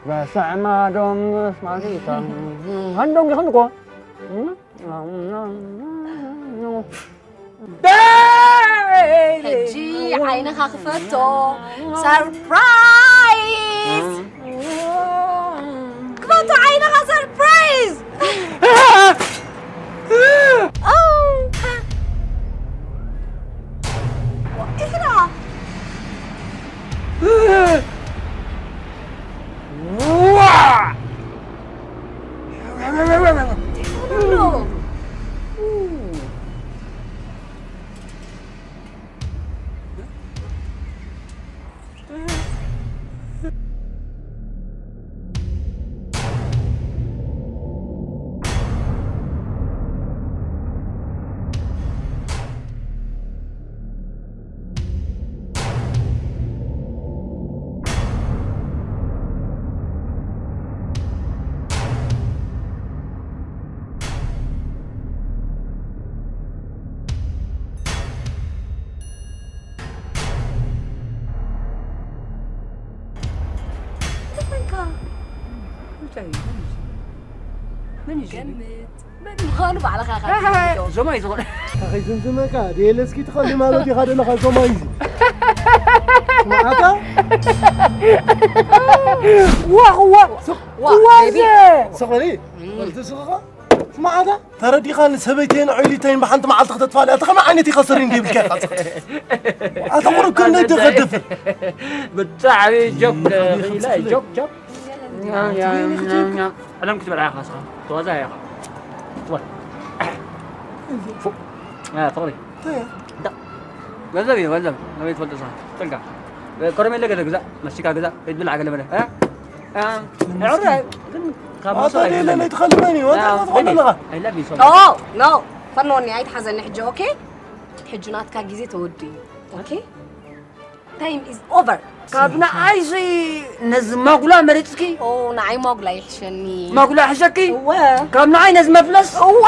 በስመ አብ ወወልድ ወመንፈስ ቅዱስ። ሕጂ ዓይንኻ ክፈቶ። ሰርፕራይዝ! ክፈቶ ዓይንኻ ሰርፕራይዝ! ኦ! ኢኽራ! እንታይ ኮንካ? እንታይ እዩ? መን እዩ? ገምት። መን ምዃኑ ባዕልኻ ኢኻ ትግምቶ። ዞማ እዩ ዝኾነ። ከኸይዝምዝመካ፣ ደየለ እስኪ ትኸሊ ማለት ኢኻ ደለኻ፣ ዞማ እዩ እዚ። ስምዓካ? ዋኽ፣ ዋኽ። ዋ፣ ዋዘ። ቤቢ። ስቕ በሊ። እም። ወልቲ ስቕኻ? ስምዓካ? ተረዲኻኒ፣ ሰበይተይን ዑይሊተይን ብሓንቲ መዓልቲ ክተጥፋልያ፣ ኣታ ከመይ ዓይነት ኢኻ ሰሪን ደይብልካ ኢኻ? ኣታ ቁሩብ ክንደይ ትኸድፍ? ብጣዕሚ ጆክ፣ ም፣ ኺላ፣ ጆክ፣ ጆክ። ም፣ ም፣ ም፣ ም። ዕለም ክትበልዓ ኢኻ ንስኻ። ተዋዛእ ኢኻ። ትበል። ፉ-፣ እ፣ ፍቕሪ። እንታይ እያ? ዳ-፣ ገንዘብ እዩ፣ ገንዘብ። ኣበይ ትፈልጦ ንስኻ? ጠንካ። ከረሜለ ገለ ግዛእ፣ ማስቲካ ግዛእ፣ ከይትብላዕ ገለ በለ። እ? እ፣ ዕረ፣ ግን ካብ ኣታ መሶብ ደለ ኣይብላዕ። ናይ ትኸልመኒ፣ ወንታ ኣዎ፣ ትኾን ኣለኻ? I love you so much። ኦ፣ ኖ፣ ፈኖኒ፣ ኣይትሓዘኒ ሕጂ፣ ኦኬ? ሕጂ ናትካ ግዜ ተወዲኡ፣ ኦኬ? Time is over። ካብ ንዓይሲ ነዚ ማጉላ መሪጽኪ? ኦ፣ ንዓይ ማጉላ ይሕሸኒ። ማጉላ ይሕሸኪ? እወ። ካብ ንዓይ ነዚ መፍለስ? እወ።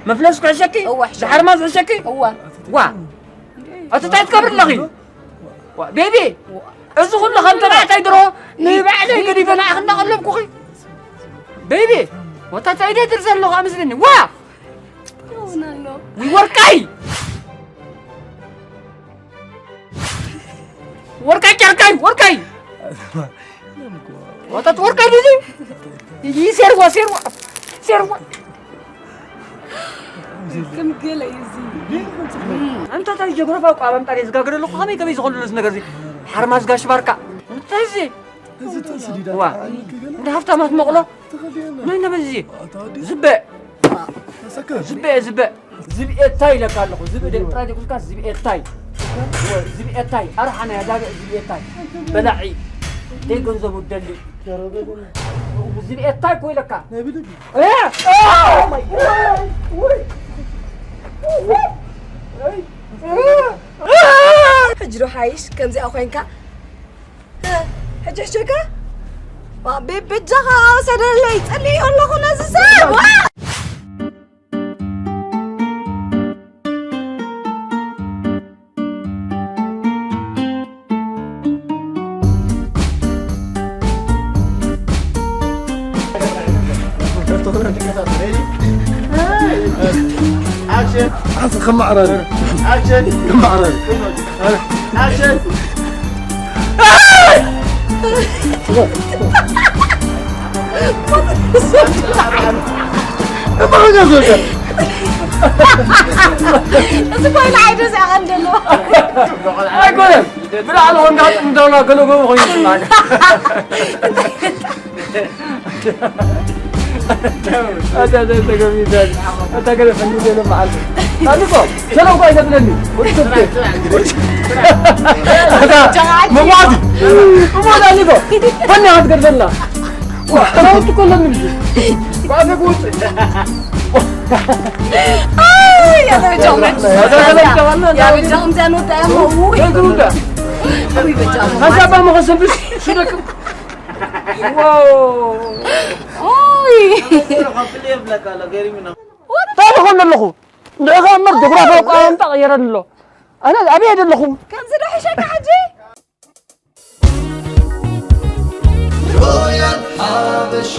መፍለስ ክሕሸኪ? እወ፣ ይሕሸኒ። ዝሓርማዝ ይሕሸኪ? እወ። ዋ። ኣቲ እንታይ ትገብሪ ኣለኺ? ዋ፣ ቤቢ፣ እዚ ኩሉ ከም ተባዕታይ ድሮ ንባዕለይ ገዲፈ ንዓኺ እናቐለብኩኺ። ቤቢ፣ ወታ እንታይ ደድር ዘለኹ ኣመስለኒ። ዋ! ይኸውን ኣሎ። ውይ፣ ወርቃይ! ወርቃይ ጨርቃይ፣ ወርቃይ! ወተት ወርቃይ ዲዚ? ይይ ሴርዋ፣ ሴርዋ፣ ሴርዋ። ከም ገለ እዩ እዚ። ኣንታ ታይ ጀግረፋ እኮ ኣብ ኣምጣሪ ዝጋገረ ኣለኩ። ከመይ ከመይ ዝኾነ ነዚ ነገር እዚ? ሓርማዝ ጋሽ ባርካ። እንታይ እዚ? እዚ ተስዲዳ። ዋ። እንደ ሃፍታማት መቕሎ። ተኸዲና። ናይ ነበዚ። ኣታ ወዲ። ዝበ። ተሰከ። ዝበ፣ ዝበ። ዝብኤ ታይ ኢለካ ኣለኹ? ዝብኢ ደቂ ጥራይ ዘይኮንካ ዝብኤ ታይ። ዝብኤ ታይ። ኣርሓ ናይ ኣጋግዕ ዝብኤ ታይ። በላዒ። ደይ ገንዘቡ ደሊ። ዝብኤ ታይ እኮ ኢለካ። ናይ ብድግ። እ! ኦ ማይ ጋድ! ሕጂ ዶ ሓይሽ ከምዚኣ ኮይንካ? እ፣ ሕጂ ሕሸካ? ዋ፣ ቤ-፣ በጃኻ ሰደለይ፣ ጸሊእ ኣለኹ ነዚ ሰብ። ዋ! ኣክሽን! ኣንተ ከማዕራሪ። ኣክሽን! ከማዕራሪ። ኣክሽን! እዚ ኮይና ዓይደ ዝዕቐን ዘሎ። ኣይኮነን ብላዕሊ ኮንካ ጥምዳውና ገለጎ ኮይኑ ይስማዕ። ኣታ ተገሚታል ኣታ ገለ ፈንዲ ዘሎ መዓል ኣልኮ ሰላም ኳይ ዘብለኒ ወጥቶ መጓዝ መጓዝ ኣልኮ ፈንዲ ክትገርዘልና ተራውጥ ኮለን ባፈ ጉጥ ያበጃኹም ዚያኖታ ያሞ ውይ ሀሳባ መኸሰብሽ ሽደቅም ይ እንታይ ዝኾን ኣለኹ ንዕኻ እምበር ጆግራፊ ኣቋማምጣ ቀየረኒ ኣሎ ኣነ ኣበይ ዘለኹ ከምዚ ዶ ሕሸካ ሕጂ ሮያል ሓበሻ